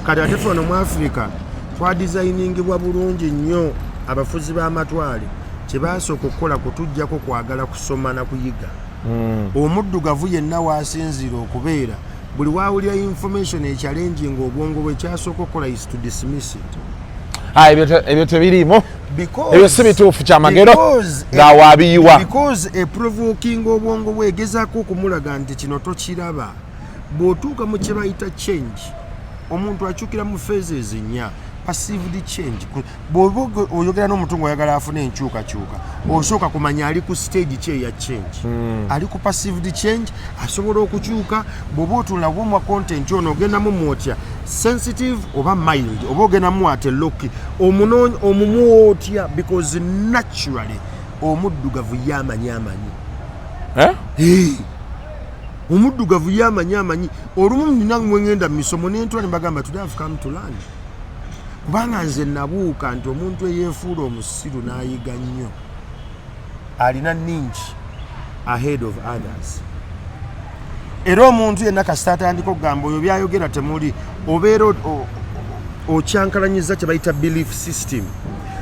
Speaker 5: Kati ate fe ono mu Africa twadesigningibwa bulungi nnyo. Abafuzi b'amatwale kyebasooka okukola kutuggyako kwagala kusoma na kuyiga. Omuddugavu yenna waasinziira okubeera, buli wawulira information echallenging obwongo bwe, kyasooka okukola is to dismiss it.
Speaker 4: Ah, ebyo tebiriimu. Ebyo si bituufu, Kyamagero ng'awaabiyiwa.
Speaker 5: Because eprovoking obwongo bwe, egezaako okumulaga nti kino tokiraba. Bw'otuuka mu kye bayita change, omuntu akyukira mu phases nnya. Perceived change, bw'oba oyogera n'omuntu ng'oyagala afune enkyukakyuka, osooka kumanya ali ku stage ki eya change. Ali ku perceived change, asobola okukyuka. Bw'oba otunula bwomwa content ono, ogendamu mwotya sensitive oba mild, oba ogendamu ate loki omumuwa otya, because naturally omuddugavu yamanyi amanyi.
Speaker 4: Eh?
Speaker 5: Hey! Omuddugavu yamanyi amanyi. Olumu nina mwengenda mu misomo nentula ne bagamba, "Today I've come to learn," kubanga nze nabuuka nti omuntu eyeefuula omusiru n'ayiga nnyo alina ningi ahead of others. Era omuntu yenna kasita atandika okugamba oyo byayogera temuli, obeera okyankalanyiza kye bayita belief system.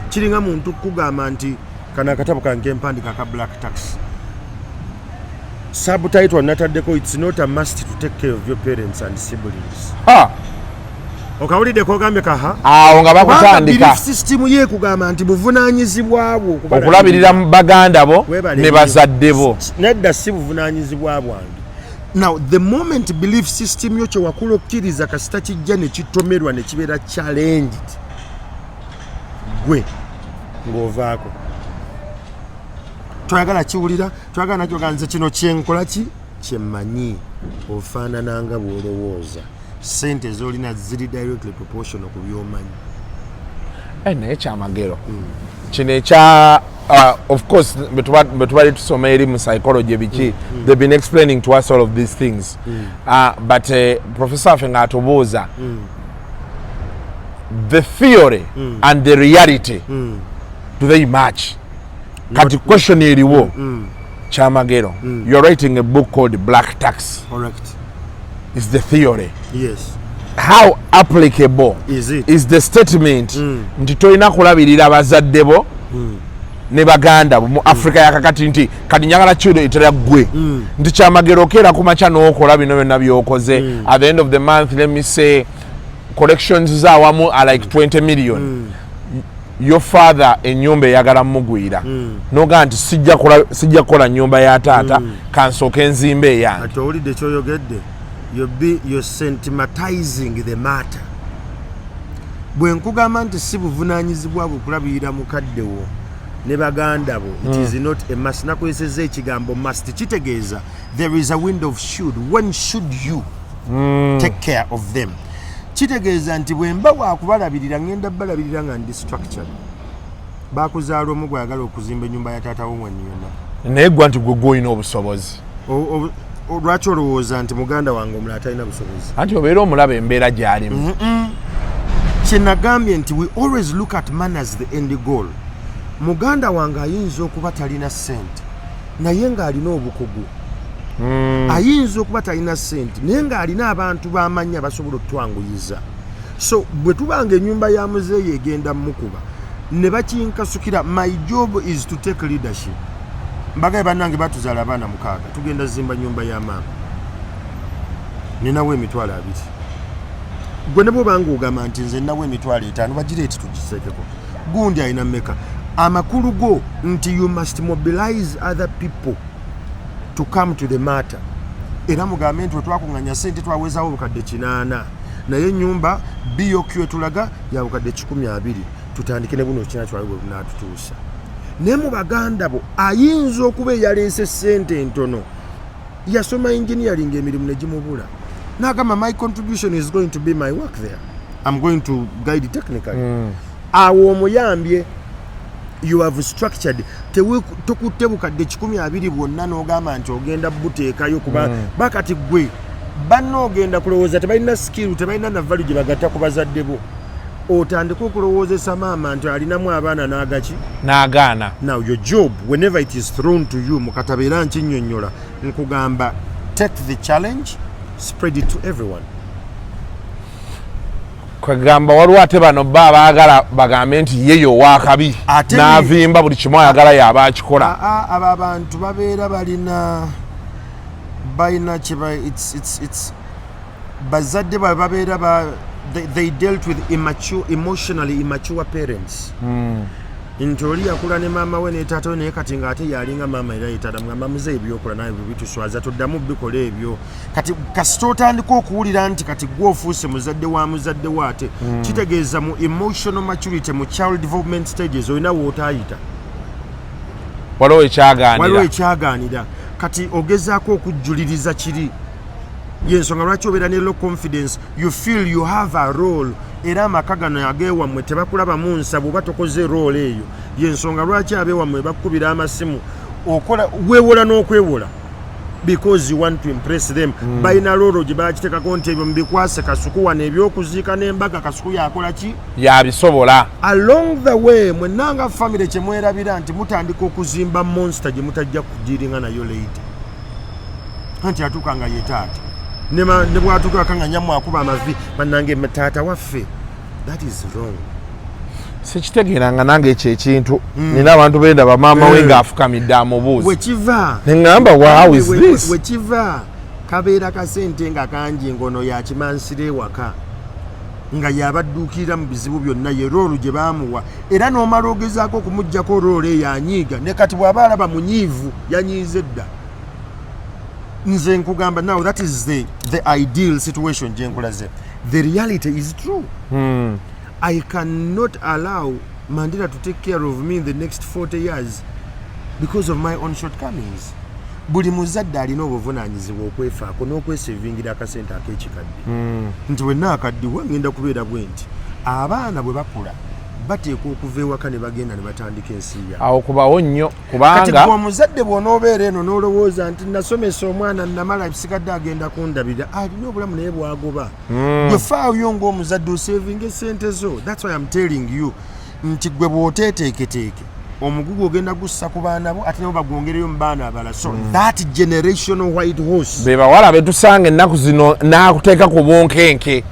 Speaker 5: Kiringa muntu kugamba nti kano akatabo kange empandika aka Black Tax, subtitle nataddeko, "It's not a must to take care of your parents and siblings."
Speaker 4: Ha!
Speaker 5: Okawulidde kogambye kaha?
Speaker 4: Awo nga bakutandika.
Speaker 5: Belief system ye kugamba nti buvunaanyizibwa bwo
Speaker 4: okulabirira baganda bo
Speaker 5: Weebale
Speaker 4: ne
Speaker 5: nnyo.
Speaker 4: bazadde bo.
Speaker 5: Nedda, si buvunaanyizibwa bwange. Now the moment belief system yo kyewakula okkiriza kasita kijja ne kitomerwa ne kibeera challenged, gwe ng'ovaako toyagala kiwulira, toyagala nakyo. Nze kino kyenkola, ki kyemmanyi. Ofaanana nga bw'olowooza. Sente z'olina ziri directly proportional ku by'omanyi.
Speaker 4: Naye Kyamagero, kino ekya of course bwe tubali tusoma eri mu psychology biki, they've been explaining to us all of these things, but professor waffe ng'atubuuza, the theory and the reality, do they match? Kati question eriwo, Kyamagero, you're writing a book called Black Tax.
Speaker 5: Correct.
Speaker 4: Is the theory,
Speaker 5: Yes.
Speaker 4: how applicable
Speaker 5: Is it?
Speaker 4: is the statement nti tolina kulabirira bazadde bo Ne baganda bo mu Africa yakakati nti kati njagala kireetera ggwe nti Kyamagero okeera ku makya n'okola bino byonna byokoze. At the end of the month, let me say collections zaawamu are like 20 million. Your father ennyumba eyagala mugwira, nogaa nti sijja kukola nnyumba ya taata, kansooke enzimba eyange.
Speaker 5: Kati owulidde kyoyogedde, you're sentimentalizing the matter. Bwe nkugamba nti si buvunaanyizibwa bwe kulabirira mukadde wo ne baganda bo, it is not a must. Nakozesezza ekigambo must, kitegeeza there is a window of should. When should you take care of them? Kitegeeza nti bwe mba wakubalabirira, ngenda balabirira nga ndi structured. Bakuzaala omu, gwayagala okuzimba ennyumba ya taata wo mwenni yonna.
Speaker 4: Naye gwa nti gwe gwolina obusobozi.
Speaker 5: Lwaki olowooza nti muganda wange omulala talina busobozi?
Speaker 4: Anti obeera omulaba embeera gy'alimu.
Speaker 5: Kyenagambye nti we always look at man as the end goal. Muganda wange ayinza okuba talina ssente naye ng'alina obukugu, ayinza okuba talina ssente naye ng'alina abantu b'amanyi abasobola okutwanguyiza. So bwe tubanga ennyumba ya muzeeyi egenda mukuba ne bakinkasukira, my job is to take leadership. Mbagaye, bannange, batuzaala abaana 6, tugenda zimba nyumba ya maama, ninawo 20,000. Gwe ne bwobanga ogamba nti nze ninawo 50,000, bagireeti tugiseekeko. Gundi alina mmeka? Amakulu go nti you must mobilize other people to come to the matter. Era mugambe nti wetwakuŋŋanya sente twawezaawo 800,000, naye ennyumba BOQ etulaga ya 120,000, tutandike ne buno kina twali bwe bunaatutuusa. Naye mu baganda bo ayinza okuba eyaleese sente entono, yasoma engineering, emirimu ne gimubula, n'agamba, "My contribution is going to be my work there. I'm going to guide technically." Awo omuyambye, you have structured. Tokutte 120,000 bwonna n'ogamba nti ogenda buteekayo kuba bakati gwe banna ogenda kulowooza tebalina skill, tebalina na value gye bagatta ku bazadde bo. Otandike okulowoozesa maama nti alinamu abaana n'agaki.
Speaker 4: N'agaana.
Speaker 5: Now your job, whenever it is thrown to you, mukatabo era nkinnyonnyola, nkugamba take the challenge, spread it to everyone.
Speaker 4: Kwegamba waliwo ate bano ba abaagala bagambe nti ye yowaakabi n'avimba buli kimu, ayagala yaba akikola.
Speaker 5: Abo abantu babeera balina kyeba it's bazadde baabwe babeera they dealt with immature, emotionally immature parents, nti oli yakula ne maama we ne taata we, naye kati ng'ate yalinga maama era ye taata. Mugamba, "Muzeeyi, byokola nawe bwe bituswaza, toddamu bikola ebyo." Kati kasita otandika okuwulira nti kati gwe ofuuse muzadde wa muzadde we, ate kitegeeza mu emotional maturity, mu child development stages, olina wootaayita.
Speaker 4: Waliwo
Speaker 5: Waliwo
Speaker 4: ekyagaanira.
Speaker 5: Ekyagaanira. Kati ogezaako okujjuliriza kiri, yensonga lwaki obeera ne low confidence. You feel you have a role, era amaka gano agewammwe tebakulabamu nsa bw'oba tokoze role eyo. Yensonga lwaki abewammwe bakukubira amasimu, okola weewola n'okwewola because you want to impress them. Balina role gye bakitekako nti ebyo mubikwase Kasuku wano, ebyokuziika n'embaga Kasuku yakola ki?
Speaker 4: Yabisobola.
Speaker 5: Along the way, mwenna nga family kyemwerabira nti mutandika okuzimba monster gye mutajja kudealinga nayo later. Anti atuuka nga ye taata, ne bwatuukaka nga nyamu akuba amavi, "Bannange, taata waffe." That is wrong.
Speaker 4: Sikitegeeranga nange ekyo ekintu. Nina abantu bendaba maama we ng'afukamidde amubuuza.
Speaker 5: Wekiva.
Speaker 4: Neŋŋamba, "Wow, is this?"
Speaker 5: Wekiva kabeera kasente nga kangi, ngono yakimansira ewaka nga yabadduukirira mu bizibu byonna, ye role gye baamuwa. Era n'omala ogezaako okumugjako role eyo, anyiiga. Ne kati bw'aba alaba munyiivu, yanyiize dda. Nze nkugamba, now that is the ideal situation gye nkulaze. The reality is true. I cannot allow Mandela to take care of me in the next 40 years because of my own shortcomings. Buli muzadde alina obuvunaanyizibwa okwefaako n'okwesevingira akasente ak'ekikadde, nti wenna akaddiwa ngenda kubeera bwe nti. Abaana bwe bakula bateekwa okuva ewaka ne bagenda ne batandika ensi yaabwe.
Speaker 4: Awo kubawo nnyo.
Speaker 5: Kati
Speaker 4: Kubanga
Speaker 5: gwe omuzadde bw'onoobeera eno n'olowooza nti nasomesa omwana namala, sigadde agenda kundabirira, alina obulamu naye bwagoba. Gwe faayo ng'omuzadde osevinga esente zo. That's why I'm telling you nti gwe bw'oteeteeketeeke, omugugu ogenda gussa ku baana bo, ate nabo bagwongereyo mu baana abalala. So that generational white horse.
Speaker 4: Be bawala betusanga ennaku zino n'akuteeka ku bunkenke,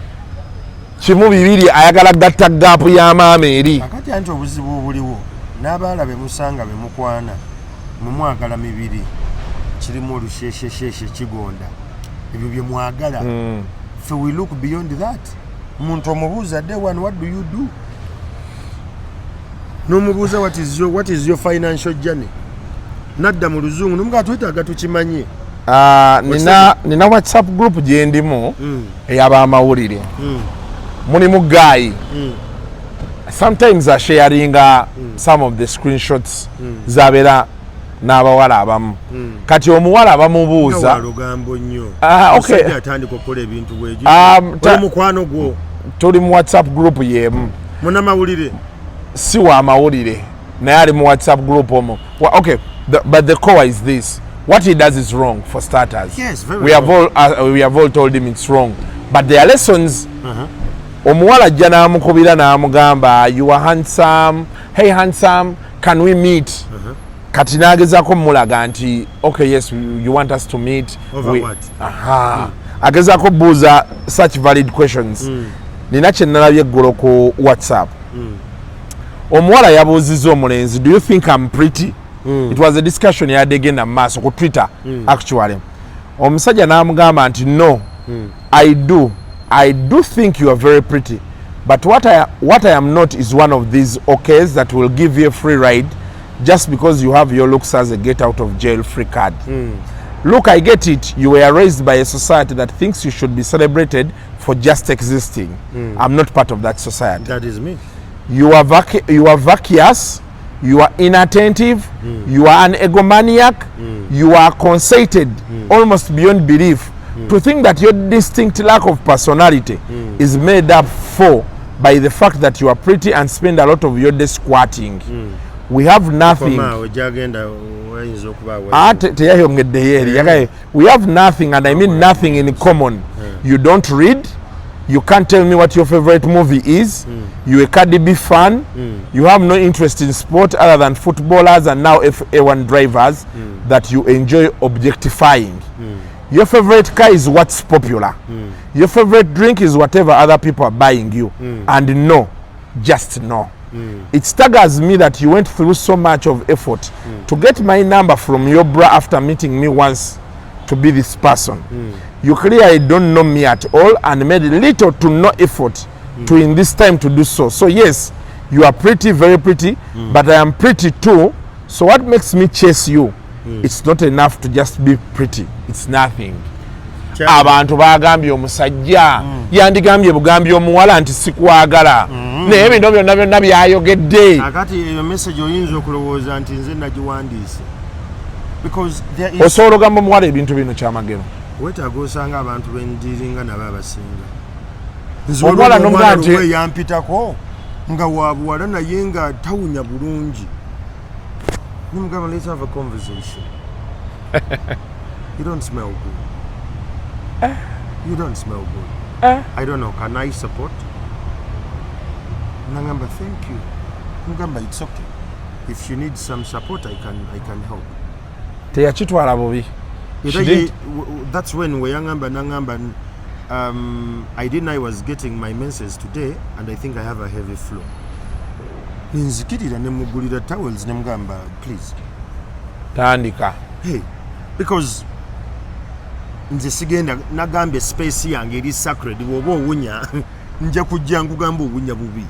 Speaker 4: kimu bibiri, ayagala gatta gap ya maama eri.
Speaker 5: Akati anti obuzibu obuliwo N'abaala be musanga be mukwana, mwe mwagala mibiri, kirimu olusheshesheshe, kigonda, ebyo bye mwagala. Fe we look beyond that. Muntu omubuuza day one, "What do you do?" N'omubuuza, What is your financial journey?" Nadda mu Luzungu, nomugaa twetaaga tukimanye.
Speaker 4: Ah, nina WhatsApp group gyendimu ey'abamawulire. Mulimu guy, sometimes asharinga some of the screenshots zabeera n'abawala abamu. Kati omuwala bamubuuza
Speaker 5: Lugambo nnyo.
Speaker 4: Ah, okay.
Speaker 5: Omusajja atandika okukola ebintu bwegi. Oli mukwano gwo?
Speaker 4: Tuli mu WhatsApp group yemu.
Speaker 5: Munamawulire?
Speaker 4: Si wa mawulire, naye ali mu WhatsApp group omwo. Well, okay, but the core is this: what he does is wrong, for starters.
Speaker 5: Yes, very
Speaker 4: We have
Speaker 5: wrong.
Speaker 4: all we have all told him it's wrong, but there are lessons. Omuwala ajja n'amukubira n'amugamba, "You are handsome. Hey handsome, can we meet?" Kati n'agezaako mulaga nti, "Okay, yes, you want us to meet."
Speaker 5: Over what?
Speaker 4: Aha. Agezaako buuza such valid questions. Nina kye nalabye eggulo ku WhatsApp. Omuwala yabuuzizza omulenzi, "Do you think I'm pretty?" It was a discussion yadde egenda mu maaso ku Twitter, actually. Omusajja n'amugamba nti, "No, I do think you are very pretty, but what I am not is one of these okays that will give you a free ride just because you have your looks as a get out of jail free card. Look, I get it. You were raised by a society that thinks you should be celebrated for just existing. I'm not part of that society.
Speaker 5: That is me.
Speaker 4: You are vacuous, you are inattentive, you are an egomaniac, you are conceited almost beyond belief to think that your distinct lack of personality is made up for by the fact that you are pretty and spend a lot of your day squatting. We have nothing."
Speaker 5: Komaawo gyagenda wayinza okuba.
Speaker 4: Ah, teyayongeddeyo eri. Yagaye, "We have nothing, and I mean nothing, in common. You don't read. You can't tell me what your favorite movie is. You're a Cardi B fan. You have no interest in sport other than footballers and now F1 drivers that you enjoy objectifying. Your favorite car is what's popular. Your favorite drink is whatever other people are buying you. And no, just no. It staggers me that you went through so much of effort to get my number from your bra after meeting me once to be this person. You clearly don't know me at all and made little to no effort to in this time to do so. So yes, you are pretty, very pretty, but I am pretty too. So what makes me chase you? It's not enough to just be pretty. It's nothing." Abantu bagambye omusajja yandigambye bugambye omuwala nti sikwagala, naye bino byonna byonna byayogedde.
Speaker 5: Akati eyo message oyinza okulowooza nti nze nagiwandiise because there is
Speaker 4: Osobola ogamba omuwala ebintu bino, Kyamagero?
Speaker 5: Weetaaga osanga abantu bendiringa nabo abasinga.
Speaker 4: Omuwala n'omugaa nti-
Speaker 5: Nze yampitako nga wa buwala naye nga tawunya bulungi, nimugamba, "Let's have a conversation. You don't smell good. You don't smell good. I don't know, can I support?" Nangamba, "Thank you." Mugamba, "It's okay. If you need some support, I can help."
Speaker 4: Teyakitwala bubi.
Speaker 5: Era
Speaker 4: She didn't-
Speaker 5: that's when weyangamba, nangamba, "I didn't know I was getting my menses today and I think I have a heavy flow." Nenzikirira nemugulira towels, nemugamba, "Please."
Speaker 4: Tandika.
Speaker 5: Hey, because nze sigenda, nagambye space yange eri sacred. Bw'oba owunya nja kujja nkugamba owunya bubi.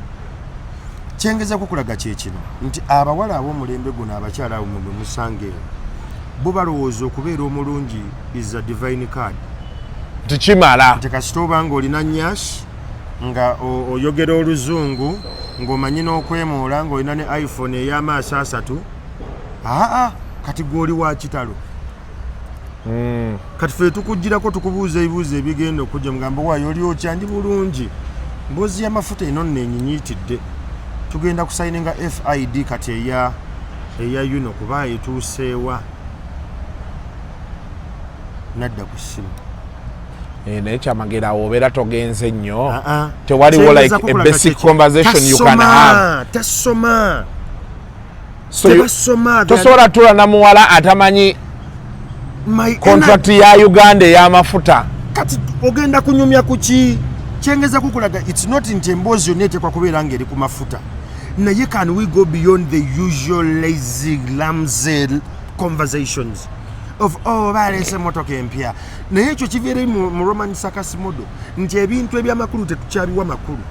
Speaker 5: Kyengezako kulaga kyekino nti abawala ab'omulembe guno, abakyala abo mwe musanga eyo, bo balowooza okubeera omulungi is a divine card.
Speaker 4: Tikimala.
Speaker 5: Nti kasita oba nga olina nyash, nga oyogera oluzungu, ng'omanyi n'okwemoola, ng'olina ne iPhone ey'amaaso asatu, aa kati gw'oli wa kitalo. Kati fe tukugirako tukubuuza ebibuuzo ebigenda okujja, mugambo waayo, "Oli otya?" "Ndi bulungi." "Mboozi y'amafuta eno nno enyinyitidde, tugenda kusayininga FID kati eya yuno kuba etuuseewa." Nadda ku ssimu.
Speaker 4: Eh, naye Kyamagero, awo obeera togenze nnyo.
Speaker 5: Ah, ah.
Speaker 4: Tewaliwo like
Speaker 5: Kyengeza
Speaker 4: a
Speaker 5: kukulaga
Speaker 4: basic
Speaker 5: kiki.
Speaker 4: conversation you can have.
Speaker 5: Tasoma.
Speaker 4: So
Speaker 5: Tebasoma.
Speaker 4: tosobola tuula na muwala atamanyi
Speaker 5: My
Speaker 4: contract ya Uganda ey'amafuta.
Speaker 5: Kati ogenda kunyumya ku ki? Kyengeza kukulaga, it's not nti emboozi yonna etekwa kubeera ng'eri ku mafuta. Naye can we go beyond the usual lazy lamsy conversations of, oh, baleese emotoka empya? Naye ekyo kiviire mu Roman circus model nti ebintu ebyamakulu tetukyabiwa makulu.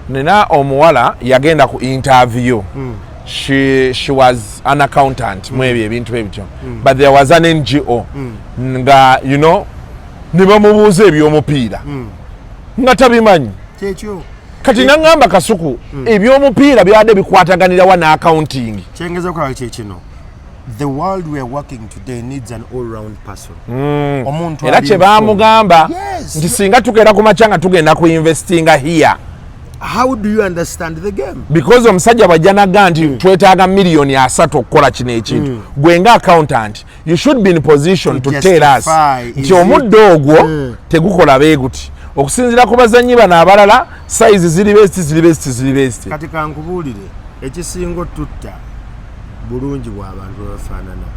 Speaker 4: Nina omuwala yagenda ku interview. She was an accountant mu ebyo ebintu ebityo, but there was an NGO nga ne bamubuuza ebyomupiira nga tabimanyi.
Speaker 5: Kyekyo.
Speaker 4: Kati naŋŋamba, "Kasuku, ebyomupiira byabadde bikwataganirawa n'accounting?"
Speaker 5: Kyengeza okulaba kyekino: the world we are working today needs an all round person, omuntu
Speaker 4: Era
Speaker 5: ali
Speaker 4: kye baamugamba
Speaker 5: Yes.
Speaker 4: nti singa tukeera ku makya nga tugenda ku investinga here,
Speaker 5: How do you understand the game?
Speaker 4: Because omusajja bw'ajja nagga nti twetaaga 30 million okukola kino ekintu, gwe nga accountant you should be in position
Speaker 5: To
Speaker 4: to tell us
Speaker 5: justify, is
Speaker 4: nti omuddo ogwo tegukola bee guti okusinziira ku bazannyi bano abalala, size ziri besti, ziri besti, ziri besti.
Speaker 5: Kati kankubuulire, ekisinga otutta bulungi bw'abantu bafaanana,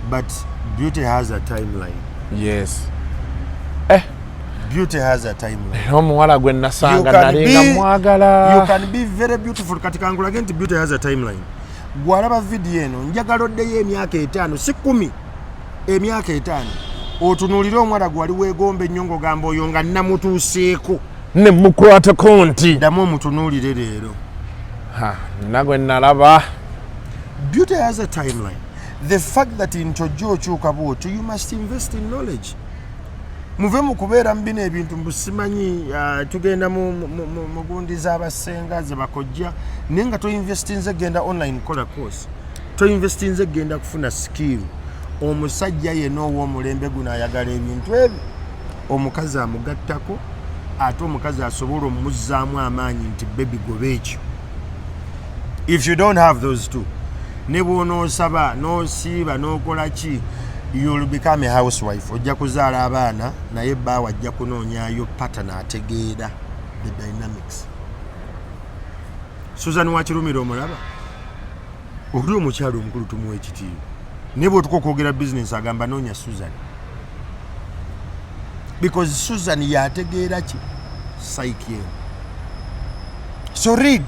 Speaker 5: but beauty has a timeline. Beauty has a timeline.
Speaker 4: Era omuwala gwe nasanga nalinga mwagala.
Speaker 5: You can be very beautiful. Kati kankulage nti beauty has a timeline. Gwalaba vidiyo eno, njagala oddeyo emyaka 5, si 10, emyaka 5, otunuulire omuwala gwali weegomba ennyo ng'ogamba oyo nga namutuuseeko.
Speaker 4: Ne mukwatako nti
Speaker 5: Ddamu omutunuulire leero.
Speaker 4: Ha, nina gwe nalaba.
Speaker 5: Beauty has a timeline. The fact that nti ojja okyuka bwotyo, you must invest in knowledge. Muve mu kubeera mu bino ebintu mbu simanyi, tugenda mu gundi z'abasenga ze bakojja, naye nga toinvestinze genda online kola course, toinvestinze genda kufuna skill. Omusajja yenna ow'omulembe guno ayagala ebintu ebyo, omukazi amugattako, ate omukazi asobola omuzzaamu amaanyi nti, "Baby, goba ekyo." If you don't have those two, ne bw'onoosaba n'osiiba n'okola ki, you'll become a housewife. Ojja kuzaala abaana, naye bbaawe ajja kunoonyayo partner ategeera the dynamics. Susan Wakirumira omulaba oli omukyalo omukulu, tumuwa ekitiibwa, naye bw'otuka okwogera bizinesi agamba noonya Susan, because Susan yategeera ki psyche eno. So read.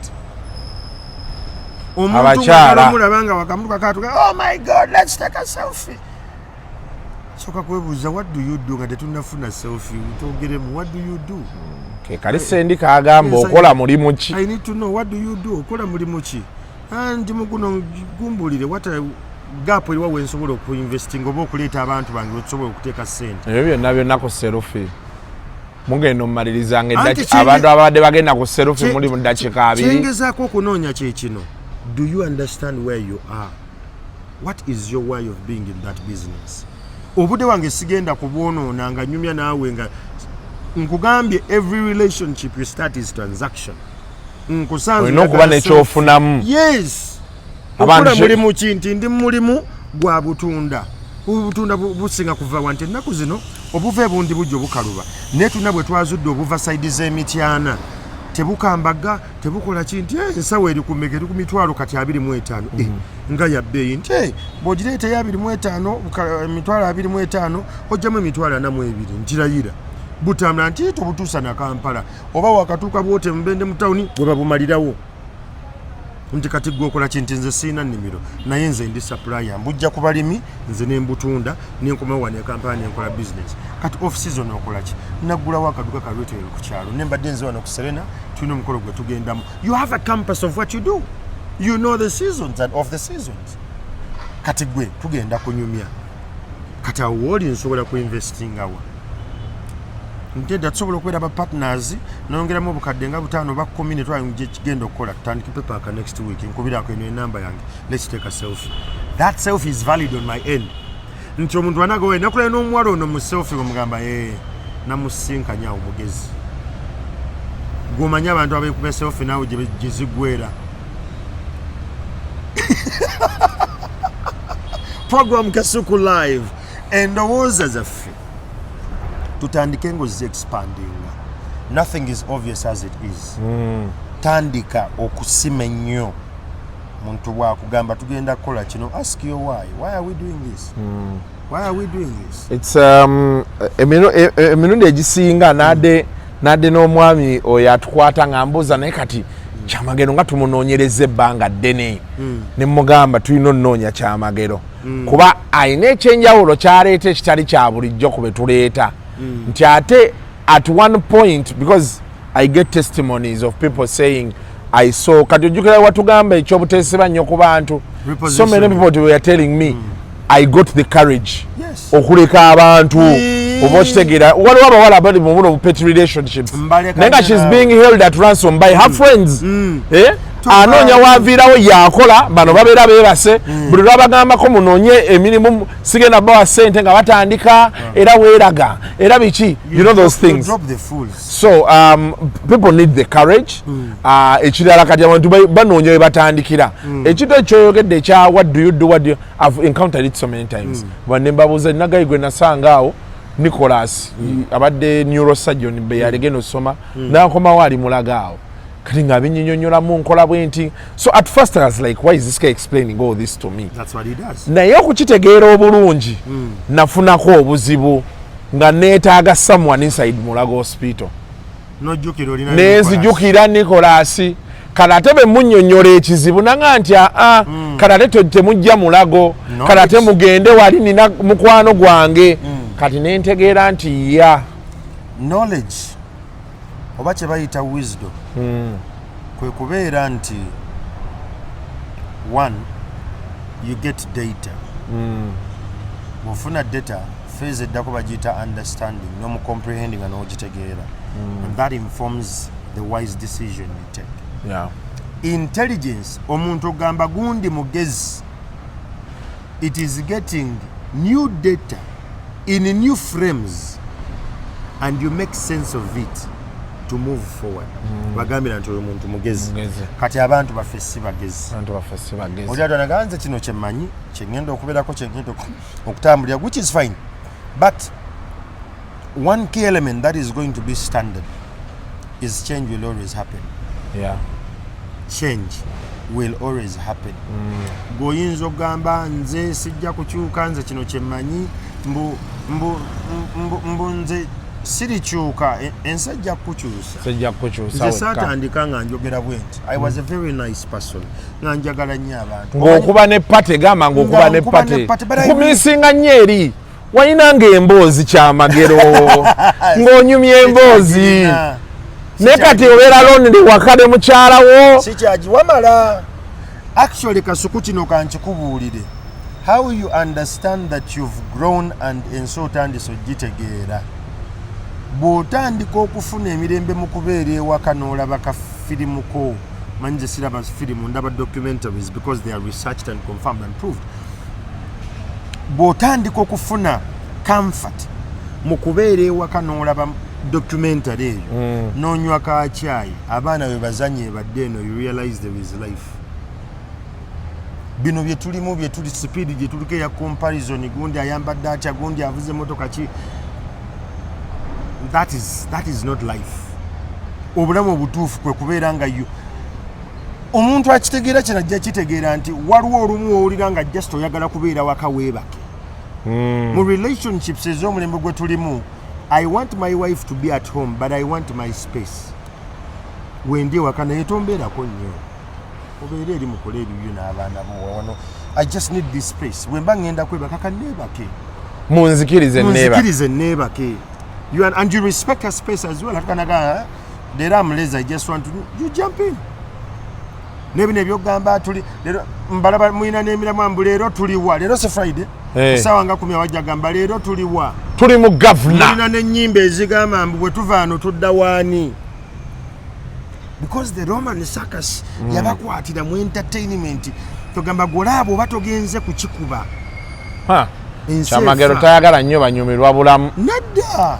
Speaker 5: Omuntu
Speaker 4: Abakyala.
Speaker 5: Omulaba nga wakamutuka katuka, "Oh my God, let's take a selfie." Soka kwebuuza, what do you do? Nga tetunafuna selfie, twogeremu, what do you do?
Speaker 4: Ke kali sendi kagamba.
Speaker 5: Yes,
Speaker 4: Okola mulimu ki?
Speaker 5: I need to know, what do you do? Okola mulimu ki? Ah, ndi muguno, gumbulire what gap eriwa wensobola okuinvestinga oba okuleeta abantu bange wetusobola okuteeka sente.
Speaker 4: Ebyo byonna byonna ku selfie mugenda omumaliriza nga
Speaker 5: Anti
Speaker 4: abantu ababadde bagenda ku selfie muli mu ddakiika 20.
Speaker 5: Kyengezaako okunoonya kye kino: do you understand where you are? What is your way of being in that business? Obudde wange sigenda kubwonoona nga nyumya naawe nga nkugambye every relationship you start is transaction. Nkusanze
Speaker 4: Olina okuba
Speaker 5: oyagala
Speaker 4: nekyofunamu.
Speaker 5: Yes.
Speaker 4: Abantu
Speaker 5: Okola mulimu ki? Nti ndi mulimu gwa butunda. Obutunda businga kuva wa? Nti ennaku zino obuva ebundi bujja obukaluba, naye tulina bwe twazudde obuva side z'emityana, tebukambaga, tebukola ki. Nti, "Eh, ensawo eri ku mmeka?" Eri ku mitwalo kati 25. Eh, nga ya bbeeyi. Nti, "Eh, bw'ogireeta 25, emitwalo 25, ojjamu emitwalo 42." Ntirayira butambula. Nti tobutuusa na Kampala, oba wakatuuka bwote mubende mu tawuni bwe babumalirawo. Nti kati gwe okola ki? Nti nze siina nnimiro, naye nze ndi supplier, mbujja ku balimi, nze nembutunda, nenkomawo wano e Kampala nenkola business. Kati off season okola ki? Naggulawo akaduka ka retail ku kyalo, nembadde nze wano ku Serena, tulina omukolo gwe tugendamu. You have a campus of what you do. You know the seasons and off the seasons. Kati gwe tugenda kunyumya, kati awo wooli nsobola kuinvestingawa? Ntedda tusobola okubeera ba partners, nongeramu obukadde nga 5 oba 10, netwala kigenda okukola. Tutandike pepaaka next week, nkubirako eno enamba yange, let's take a selfie. That selfie is valid on my end, nti omuntu anagawa nakulayo n'omuwala ono mu selfie, omugamba, "Ee, namusinkanya awo." Mugezi gwomanyi abantu abekuba selfie naawe gye ziggwera. Program Kasuku Live, endowooza zaffe tutandike nga expandinga. Nothing is obvious as it is. Tandika okusima ennyo. Muntu bwakugamba tugenda kukola kino, ask your why. Why are we doing this? Why are we doing this?
Speaker 4: It's emirundi egisinga nadde n'omwami oyo atukwata nga mbuuza, naye kati Kyamagero nga tumunoonyereza ebbanga ddene. Ne mugamba tulina onoonya Kyamagero kuba alina ekyenjawulo kyaleeta ekitali kya bulijjo ku be tuleeta, nti ate at one point, because I get testimonies of people saying I saw. Kati ojjukira watugamba ekyobuteesiba nnyo ku bantu. So many people were telling me, I got the courage okuleka abantu. Oba okitegeera, waliwo abawala abali mu buno petty relationships,
Speaker 5: Mbaleka
Speaker 4: naye nga she's
Speaker 5: nnyo.
Speaker 4: being held at ransom by her friends. Eh? Anoonya waviirawo yakola, bano babeera beebase. Buli lwabagambako munoonye emirimu, sigenda bawa ssente nga batandika, era weeraga era biki, you know those
Speaker 5: You
Speaker 4: things.
Speaker 5: drop the fools.
Speaker 4: So people need the courage. Ekirala kati abantu banoonya we batandikira. Ekintu ekyoyogedde ekya what do you do, what do you, I've encountered it so many times. Bane mbabuuza nagayi gwe nasanga awo, Nicholas, abadde neurosurgeon be yalegenda osoma, nakomawo ali Mulago awo, kati nga binyinyonyolamu nkola bwe nti. So at first I was like, why is this guy explaining all this to me?
Speaker 5: That's what he does.
Speaker 4: Naye okukitegeera obulungi nafunako obuzibu nga neetaaga someone inside Mulago Hospital.
Speaker 5: Nojjukira olina.
Speaker 4: Nenzijukira Nicholas. Kale ate bwe munnyonnyola ekizibu nanga nti aa, kale ate temujja Mulago.
Speaker 5: No,
Speaker 4: kale ate mugende wali nina mukwano gwange. Kati nentegeera nti ya
Speaker 5: Knowledge oba kye bayita wisdom kwe kubeera nti one, you get data. Bw'ofuna data, phase eddako bagiyita understanding, n'omucomprehending nga n'ogitegeera, and that informs the wise decision you take. Intelligence, omuntu ogamba gundi mugezi, it is getting new data in new frames and you make sense of it to move forward. Bagambira nti oyo muntu mugezi.
Speaker 4: Mugezi.
Speaker 5: Kati abantu baffe si bagezi.
Speaker 4: Abantu baffe si bagezi.
Speaker 5: Oli atwanaga nze kino kyemmanyi, kyengenda okubeerako, kyengenda okutambulira, which is fine, but one key element that is going to be standard is change will always happen. Change will always happen. Gweoyinza okugamba nze sijja kukyuka, nze kino kyemmanyi, mbu mbu mbu mbu nze sirikyuka. Ensi ejja kukukyusa.
Speaker 4: Sijja kukukyusa
Speaker 5: Nze
Speaker 4: wekka.
Speaker 5: saatandika nga njogera bwe nti. I was a very nice person, nga njagala nnyo abantu.
Speaker 4: Ng'okuba ne party, gamba ng'okuba
Speaker 5: Nga
Speaker 4: ne
Speaker 5: nkuba
Speaker 4: party.
Speaker 5: Ne party, but
Speaker 4: Kumisinga nnyo eri walinanga emboozi, Kyamagero, ng'onyumya emboozi.
Speaker 5: Sikyagirina.
Speaker 4: Naye kati obeera lonely waka ne mukyala wo.
Speaker 5: Sikyagi wamala. Actually, Kasuku, kino kankikubuulire, how you understand that you've grown and ensi otandise ogitegeera, bw'otandika okufuna emirembe mu kubeera ewaka n'olaba ka firimu ko. Manyi nze siraba firimu, ndaba documentaries because they are researched and confirmed and proved. Bw'otandika okufuna comfort mu kubeera ewaka n'olaba documentary eyo, n'onywa kakyayi, abaana bwe bazanye ebadde eno, you realize there is life. Bino bye tulimu, bye tuli, speed gye tuliko eya comparison, gundi ayambadde atya, gundi avuze motoka ki, that is not life. Obulamu obutuufu kwe kubeera nga yo omuntu akitegeera kino ajja kitegeera nti waliwo olumu owulira nga just oyagala kubeera waka weebake. Mu relationships ez'omulembe gwe tulimu, I want my wife to be at home, but I want my space. Wendi ewaka naye tombeerako nnyo, obeere eri mukole ebibyo n'abaana bo wano. I just need this space. Bwe mba ngenda kwebaka, kanneebake.
Speaker 4: Munzikirize neeba.
Speaker 5: Munzikirize neebake. And you respect her space as well. Atukanaga leero am lazy, I just want to, you jump in nebino ebyokugamba tuli leero mbalaba mulina n'emiramu mbu leero tuliwa, leero si Friday? Essaawa nga 10 awajja gamba leero tuliwa?
Speaker 4: Tuli mu gavuna.
Speaker 5: Mulina n'ennyimba ezigamba mbu bwe tuva ano tudda waani, because the Roman circus yabakwatira mu entertainment. Togamba gwolaaba oba togenze kukikuba.
Speaker 4: Ha.
Speaker 5: Ensi
Speaker 4: Kyamagero
Speaker 5: efa.
Speaker 4: tayagala nnyo banyumirwa bulamu.
Speaker 5: Nedda.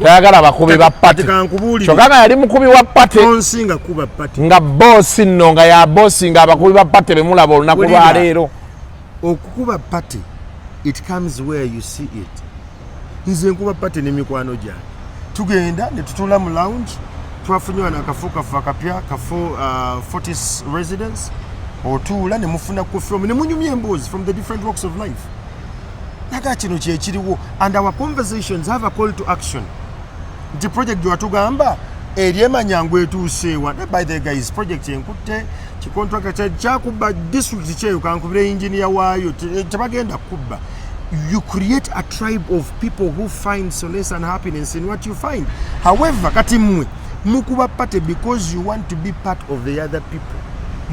Speaker 4: Tayagala bakubi ba
Speaker 5: Kati
Speaker 4: party.
Speaker 5: Kankubuulire.
Speaker 4: Kyokka nga yali mukubi wa party.
Speaker 5: Tonsinga kuba party.
Speaker 4: Nga boss nno, nga ya boss, nga abakubi ba party bemulaba olunaku
Speaker 5: Wulira.
Speaker 4: lwaleero.
Speaker 5: Okukuba party, it comes where you see it. Nze nkuba party n'emikwano gyange, tugenda ne tutuula mu lounge. Twafunye wano akafo kaffe akapya, kafo Fortis Residence. Otuula ne mufuna coffee ne munyumya emboozi from the different walks of life. Naga kino kyekiriwo, and our conversations have a call to action nti project gyewatugamba Eri emanyangu etuuse ewa. Ne by the guys, project enkutte kicontractor kyakubba district kyeyo, kankubire engineer waayo, tebagenda kubba. You create a tribe of people who find solace and happiness in what you find. However, kati mmwe mukuba party because you want to be part of the other people.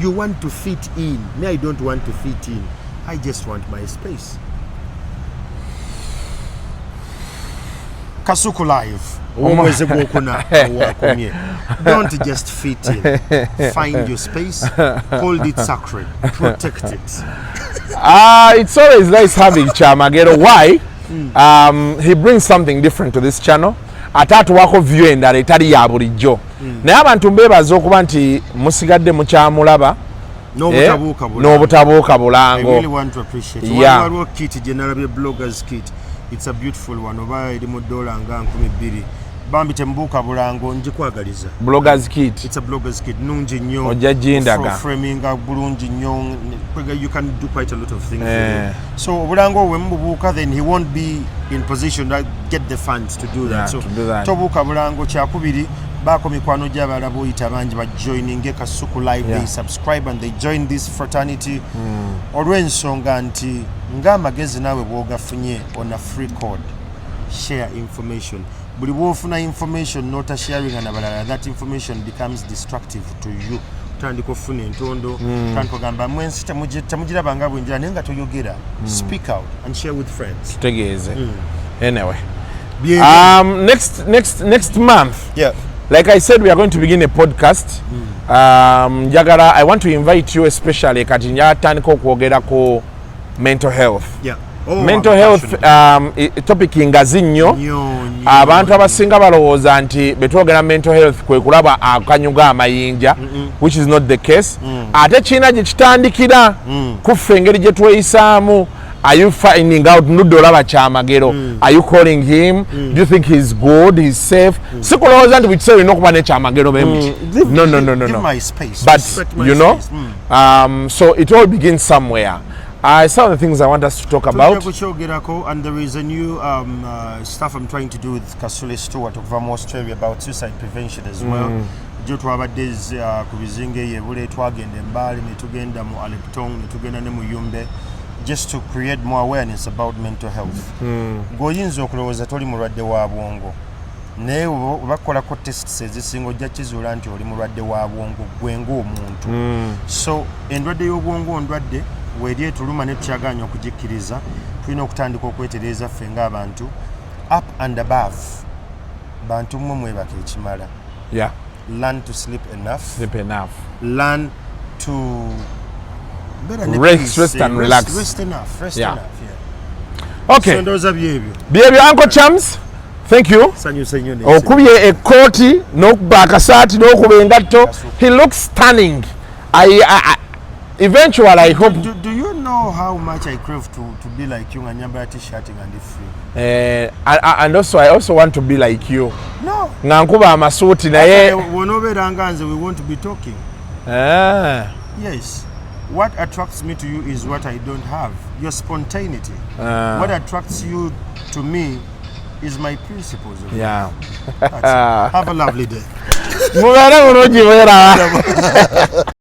Speaker 5: You want to fit in. Me, I don't want to fit in. I just want my space. Kasuku Live omwezi gwokuna wakomye. Don't just fit in. Find your space, hold it sacred, protect it.
Speaker 4: It's always nice having Kyamagero. Why? He brings something different to this channel. Ate atuwako view endala etali ya bulijjo. Naye abantu mbeebaza okuba nti musigadde mukyamulaba
Speaker 5: n'obutabuuka bulango.
Speaker 4: N'obutabuuka
Speaker 5: I
Speaker 4: bulango.
Speaker 5: Really want to appreciate. Waliwo kit gye nalabye, bloggers kit. It's a beautiful one, oba eri mu dola nga 2000. Bambi temubuuka bulango, njikwagaliza.
Speaker 4: Bloggers kit.
Speaker 5: It's a bloggers kit, nungi nnyo.
Speaker 4: Ojja gindaga.
Speaker 5: Framinga bulungi nnyo. You can do quite a lot of things with
Speaker 4: Eh.
Speaker 5: it. So obulango obwo bwe mubuuka, then he won't be in position to get the funds to do that.
Speaker 4: Yeah,
Speaker 5: So
Speaker 4: to do that.
Speaker 5: tobuuka bulango. Kyakubiri, baako mikwano gy'abalala boyita bangi bajoininge Kasuku Live. They subscribe and they join this fraternity, olw'ensonga nti ng'amagezi naawe bw'ogafunye on a free code, share information. Buli bw'ofuna information n'otasharinga nabalala, that information becomes destructive to you. Otandika okufuna entondo, otandika ogamba mwensi temugiraba nga bwenjira, naye nga toyogera. Speak out and share with friends.
Speaker 4: Tutegeeze. Anyway.
Speaker 5: Byebyo.
Speaker 4: Next month, like I said, we are going to begin a podcast. Njagala, I want to invite you especially. Kati njagala tutandika okwogera ku mental health.
Speaker 5: Oh,
Speaker 4: Mental
Speaker 5: I'm
Speaker 4: health
Speaker 5: passionate.
Speaker 4: Topic ngazi nnyo.
Speaker 5: Nnyo, nnyo,
Speaker 4: Abantu
Speaker 5: nnyo.
Speaker 4: abasinga balowooza nti betwogera mental health kwe kulaba akanyuga amayinja, which is not the case. Ate kirina gye kitandikira kuffe, engeri gye tweyisaamu. Are you finding out nudde olaba Kyamagero? Are you calling him? Do you think he's good, he's safe? Si kulowooza nti buli kiseera olina okuba nekyamagero bemuti. No, no, no, no,
Speaker 5: Give
Speaker 4: no.
Speaker 5: my space.
Speaker 4: But
Speaker 5: Respect my
Speaker 4: you know
Speaker 5: space.
Speaker 4: So it all begins somewhere. Some of the things I want us to talk
Speaker 5: Tujja
Speaker 4: about.
Speaker 5: Kukyogerako, and there is a new stuff I'm trying to do with Kasule Stewart okuva mu Australia about suicide prevention as well. Jo twabadde ku bizinga eyo ebule, twagenda embaali, ne tugenda mu Alebtong, ne tugenda ne mu Yumbe, just to create more awareness about mental health. Gweoyinza okulowooza toli mulwadde wa bwongo, naye bakolako tests ezisinga, ojja kizuula nti oli mulwadde wa bwongo gwe ng'omuntu. So endwadde y'obwongo ndwadde weeri etuluma, ne tukyaganya okugikkiriza. Tulina okutandika okwetereeza ffe ng'abantu. Up and above, bantu mmwe mwebaka ekimala. Learn to sleep enough.
Speaker 4: Sleep enough.
Speaker 5: Learn to beera ne
Speaker 4: Rest,
Speaker 5: peace,
Speaker 4: rest
Speaker 5: eh,
Speaker 4: and relax.
Speaker 5: Rest enough, rest enough, yeah.
Speaker 4: Okay.
Speaker 5: So ndowooza byebyo.
Speaker 4: Byebyo. Uncle Chams, thank you.
Speaker 5: Sanyuse nnyo n'ensi.
Speaker 4: Okubye ekkooti n'okuba akasaati n'okuba engatto. He looks stunning. I eventually I hope
Speaker 5: Do you know how much I crave to be like you, nga nyambala t-shirt nga ndi free?
Speaker 4: And also I also want to be like you
Speaker 5: No.
Speaker 4: nga nkuba amasuuti, naye
Speaker 5: Bw'onoobeera nga nze, we won't be talking.
Speaker 4: Ah,
Speaker 5: Yes. What attracts me to you is what I don't have. Your spontaneity. What attracts you to me is my principles of life. That's it. Have a lovely day.
Speaker 4: Mubeere bulungi, mweraba.